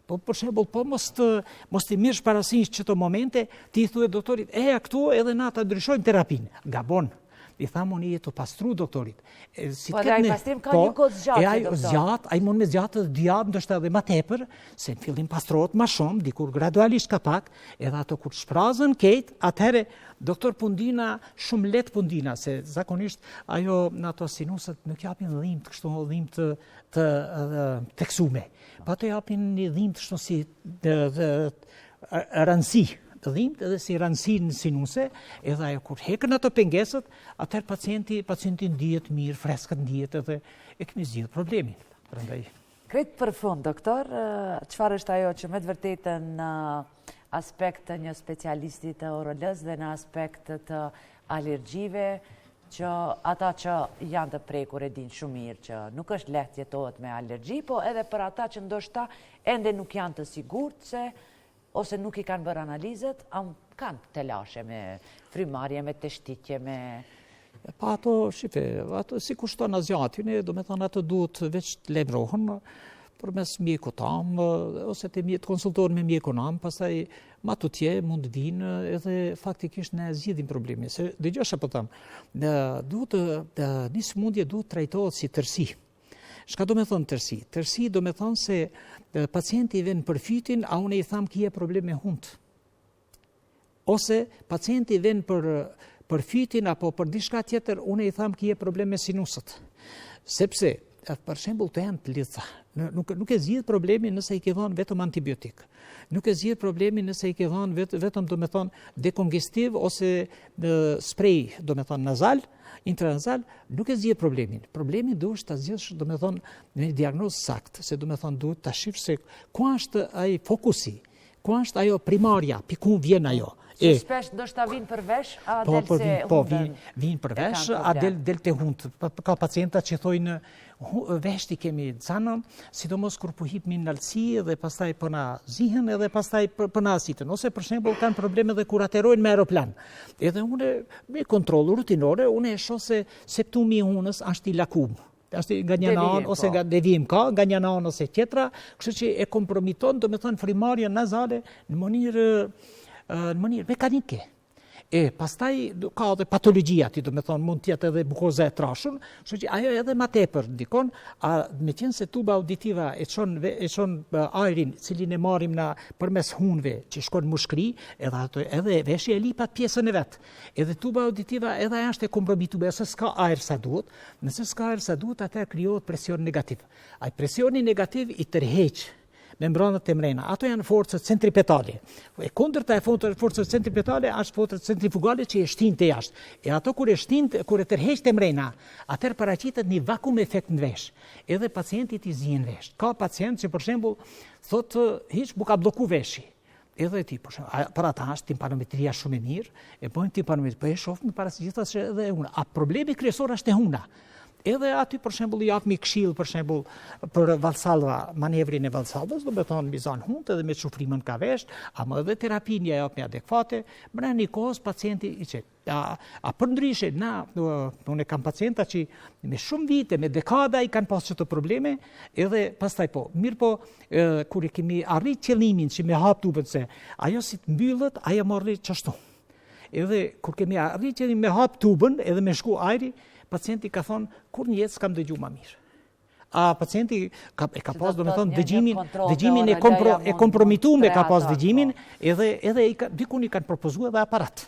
Po, për shembull, po mos të, mos t'i mirrsh parasysh qëto momente, ti i thue doktorit, eja këtu edhe na ta ndryshojmë terapinë. Gabon. I tham unë je tu pastru doktorit. E, si po, dhe ai pastrim ka po, një kohë zgjatje, e ai zgjat, ai mund me zgjatë edhe dy javë, ndoshta edhe ma tepër, se në fillim pastrohet ma shumë, dikur gradualisht ka pak, edhe ato kur shprazen krejt, atëherë Doktor po ndina, shumë lehtë po ndina, se zakonisht ajo në ato sinusët nuk japin dhimbë kështu dhimbë të, të, të theksume. Po ato japin një dhimbë kështu si të, të, rëndësi, dhimbë edhe si rëndësi në sinuse, edhe ajo kur heken ato pengesët, atëherë pacienti, pacienti ndihet mirë, freskët ndihet edhe e kemi zgjidhë problemin. Prandaj. Krejt për fund, doktor, çfarë është ajo që me të vërtetë në aspekt të një specialisti të ORL-së dhe në aspekt të alergjive, që ata që janë të prekur e dinë shumë mirë që nuk është lehtë jetohet me alergji, po edhe për ata që ndoshta ende nuk janë të sigurt se ose nuk i kanë bërë analizat, a Kanë telashe me frymëmarrje, me teshtitje, me... Pa ato, shife, ato s'i kushton asgjë atyne, domethonë ato duhet veç të lajmërohen përmes mjekut amë, ose të, të konsultohen me mjekun amë, pastaj ma tutje mund të vinë edhe faktikisht ne zgjidhim problemin. Se dëgjo çka po them, duhet të, një sëmundje duhet trajtohet si tërsi. Çka do me thonë tërsi? Tërsi do me thonë se pacienti vjen për fytin, a unë i tham kije problem me hundë. Ose pacienti vjen për për fytin apo për diçka tjetër, unë i tham kije problem me sinusët. Sepse, për shembull, të janë të lidhta. Nuk, nuk e zgjidh problemin nëse i ke dhënë vetëm antibiotik. Nuk e zgjidh problemin nëse i ke dhënë vet, vetëm, domethonë, dekongestiv ose në sprej, domethonë, nazal, intranazal, nuk e zgjidh problemin. Problemin duhet ta zgjidhsh, domethonë, me një diagnozë saktë, se domethonë, duhet ta shifsh se ku është ai fokusi, Ku është ajo primarja, pi ku vjen ajo? E, shpesh ndoshta vijnë për vesh, a po, del po, se po, hundën? Po, vijnë për vesh, a del, del te hundët. Po, ka pacienta që thojnë, vesht i kemi zanën, sidomos kur po hipmi në naltësi dhe pastaj po na zihen edhe pastaj po, po na asiten. Ose për shembull kanë probleme edhe kur aterojnë me aeroplan. Edhe unë me kontroll rutinore, unë e shoh se septumi i hunës është i lakum. Është nga një anë ose po. nga devijim ka, nga një anë ose tjetra, kështu që e kompromiton, domethonë frymarrjen nazale në mënyrë në mënyrë mekanike. E pastaj ka edhe patologji aty, domethonë mund të jetë edhe mukoza e trashur, kështu që ajo edhe ma tepër ndikon, a meqenëse tuba auditiva e çon e çon ajrin, cilin e marrim na përmes hunëve që shkon në mushkri, edhe ato edhe veshi e lip atë pjesën e vet. Edhe tuba auditiva edhe ajo është e kompromituar, se s'ka ajër sa duhet, Nëse s'ka ajër sa duhet, atëherë krijohet presion negativ. Ai presioni negativ i tërheq membranat e mrena. Ato janë forcët centripetale. E kundërta e forcës centripetale është forca centrifugale që e shtin te jashtë. E ato kur e shtin, kur e tërheq te mrena, atëherë paraqitet një vakum efekt në vesh. Edhe pacientit i zihen vesht. Ka pacient që për shembull thotë hiç m'u ka blloku veshi. Edhe ti, për shembull, për ata është timpanometria shumë e mirë, e bëjmë timpanometri, po e shohim para së gjithash që edhe huna. A problemi kryesor është e huna. Edhe aty për shembull i japmi këshill për shembull për Valsalva, manevrin e Valsalvës, domethonë m'i zanë hundët edhe me çu frymën ka vesht, ama edhe terapinë ja japmi adekvate, brenda një kohës pacienti i qet. A, a përndryshe, na, unë kam pacienta që me shumë vite, me dekada i kanë pas qëto probleme, edhe pastaj po, mirëpo, e, kur e kemi arrit qëllimin që me hap tubën se, ajo si të mbyllet, ajo morri qashtu. Edhe kur kemi arrit qëllimin me hap tubën, edhe me shku ajri, pacienti ka thonë, kurrë në jetë s'kam dëgju ma mirë. A pacienti ka, e ka pas, domethonë, dëgjimin, dëgjimin e, kompro, e kompromitume ka pas dëgjimin, po. edhe, edhe i ka, dikun i kanë propozu edhe aparat.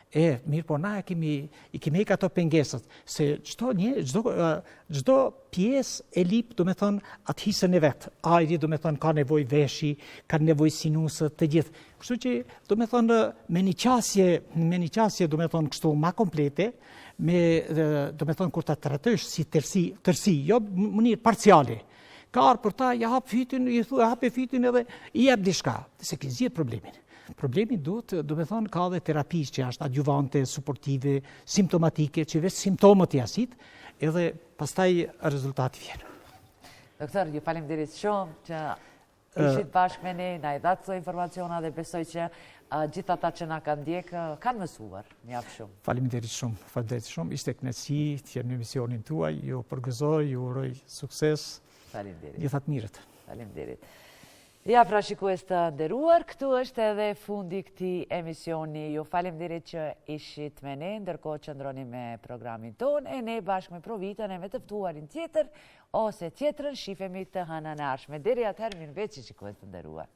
E, mirëpo, na e kemi, i kemi hek ato pengesat, se çdo një, çdo, çdo pjesë e lip, domethonë, atë hisën e vet. Ajri, domethonë, ka nevojë veshi, ka nevojë sinusët, të gjithë. Kështu që, domethonë, me një qasje, me një qasje, domethonë, kështu ma komplete, me, domethonë, kur ta trajtojsh si tërsi, tërsi, jo mënyrë parciale, ka ardhë për ta, ja hap fytin, i thua, hape fytin edhe i jep diçka, s'e ke zgjidh problemin. Problemi duhet, domethonë, ka dhe terapi që është adjuvante, suportive, simptomatike, që veç simptomat i asit, edhe pastaj rezultati vjen. Doktor, ju faleminderit shumë që ishit bashkë me ne, na i dhatë këto informaciona dhe besoj që gjithë ata që na kanë ndjekë, kanë mësuar mjaft shumë. Faleminderit shumë, faleminderit shumë, ishte kënaqësi të jem në emisionin tuaj, ju përgëzoj, ju uroj sukses. Faleminderit. Gjitha të mirat. Faleminderit. Ja pra shikues të nderuar, këtu është edhe fundi i këtij emisioni. Ju faleminderit që ishit me ne, ndërkohë qëndroni me programin tonë, e ne bashkë me Provitën e me të ftuarin tjetër, ose tjetrën shifemi të hënën e ardhshme. Deri atëherë, mirëveçi shikues të nderuar.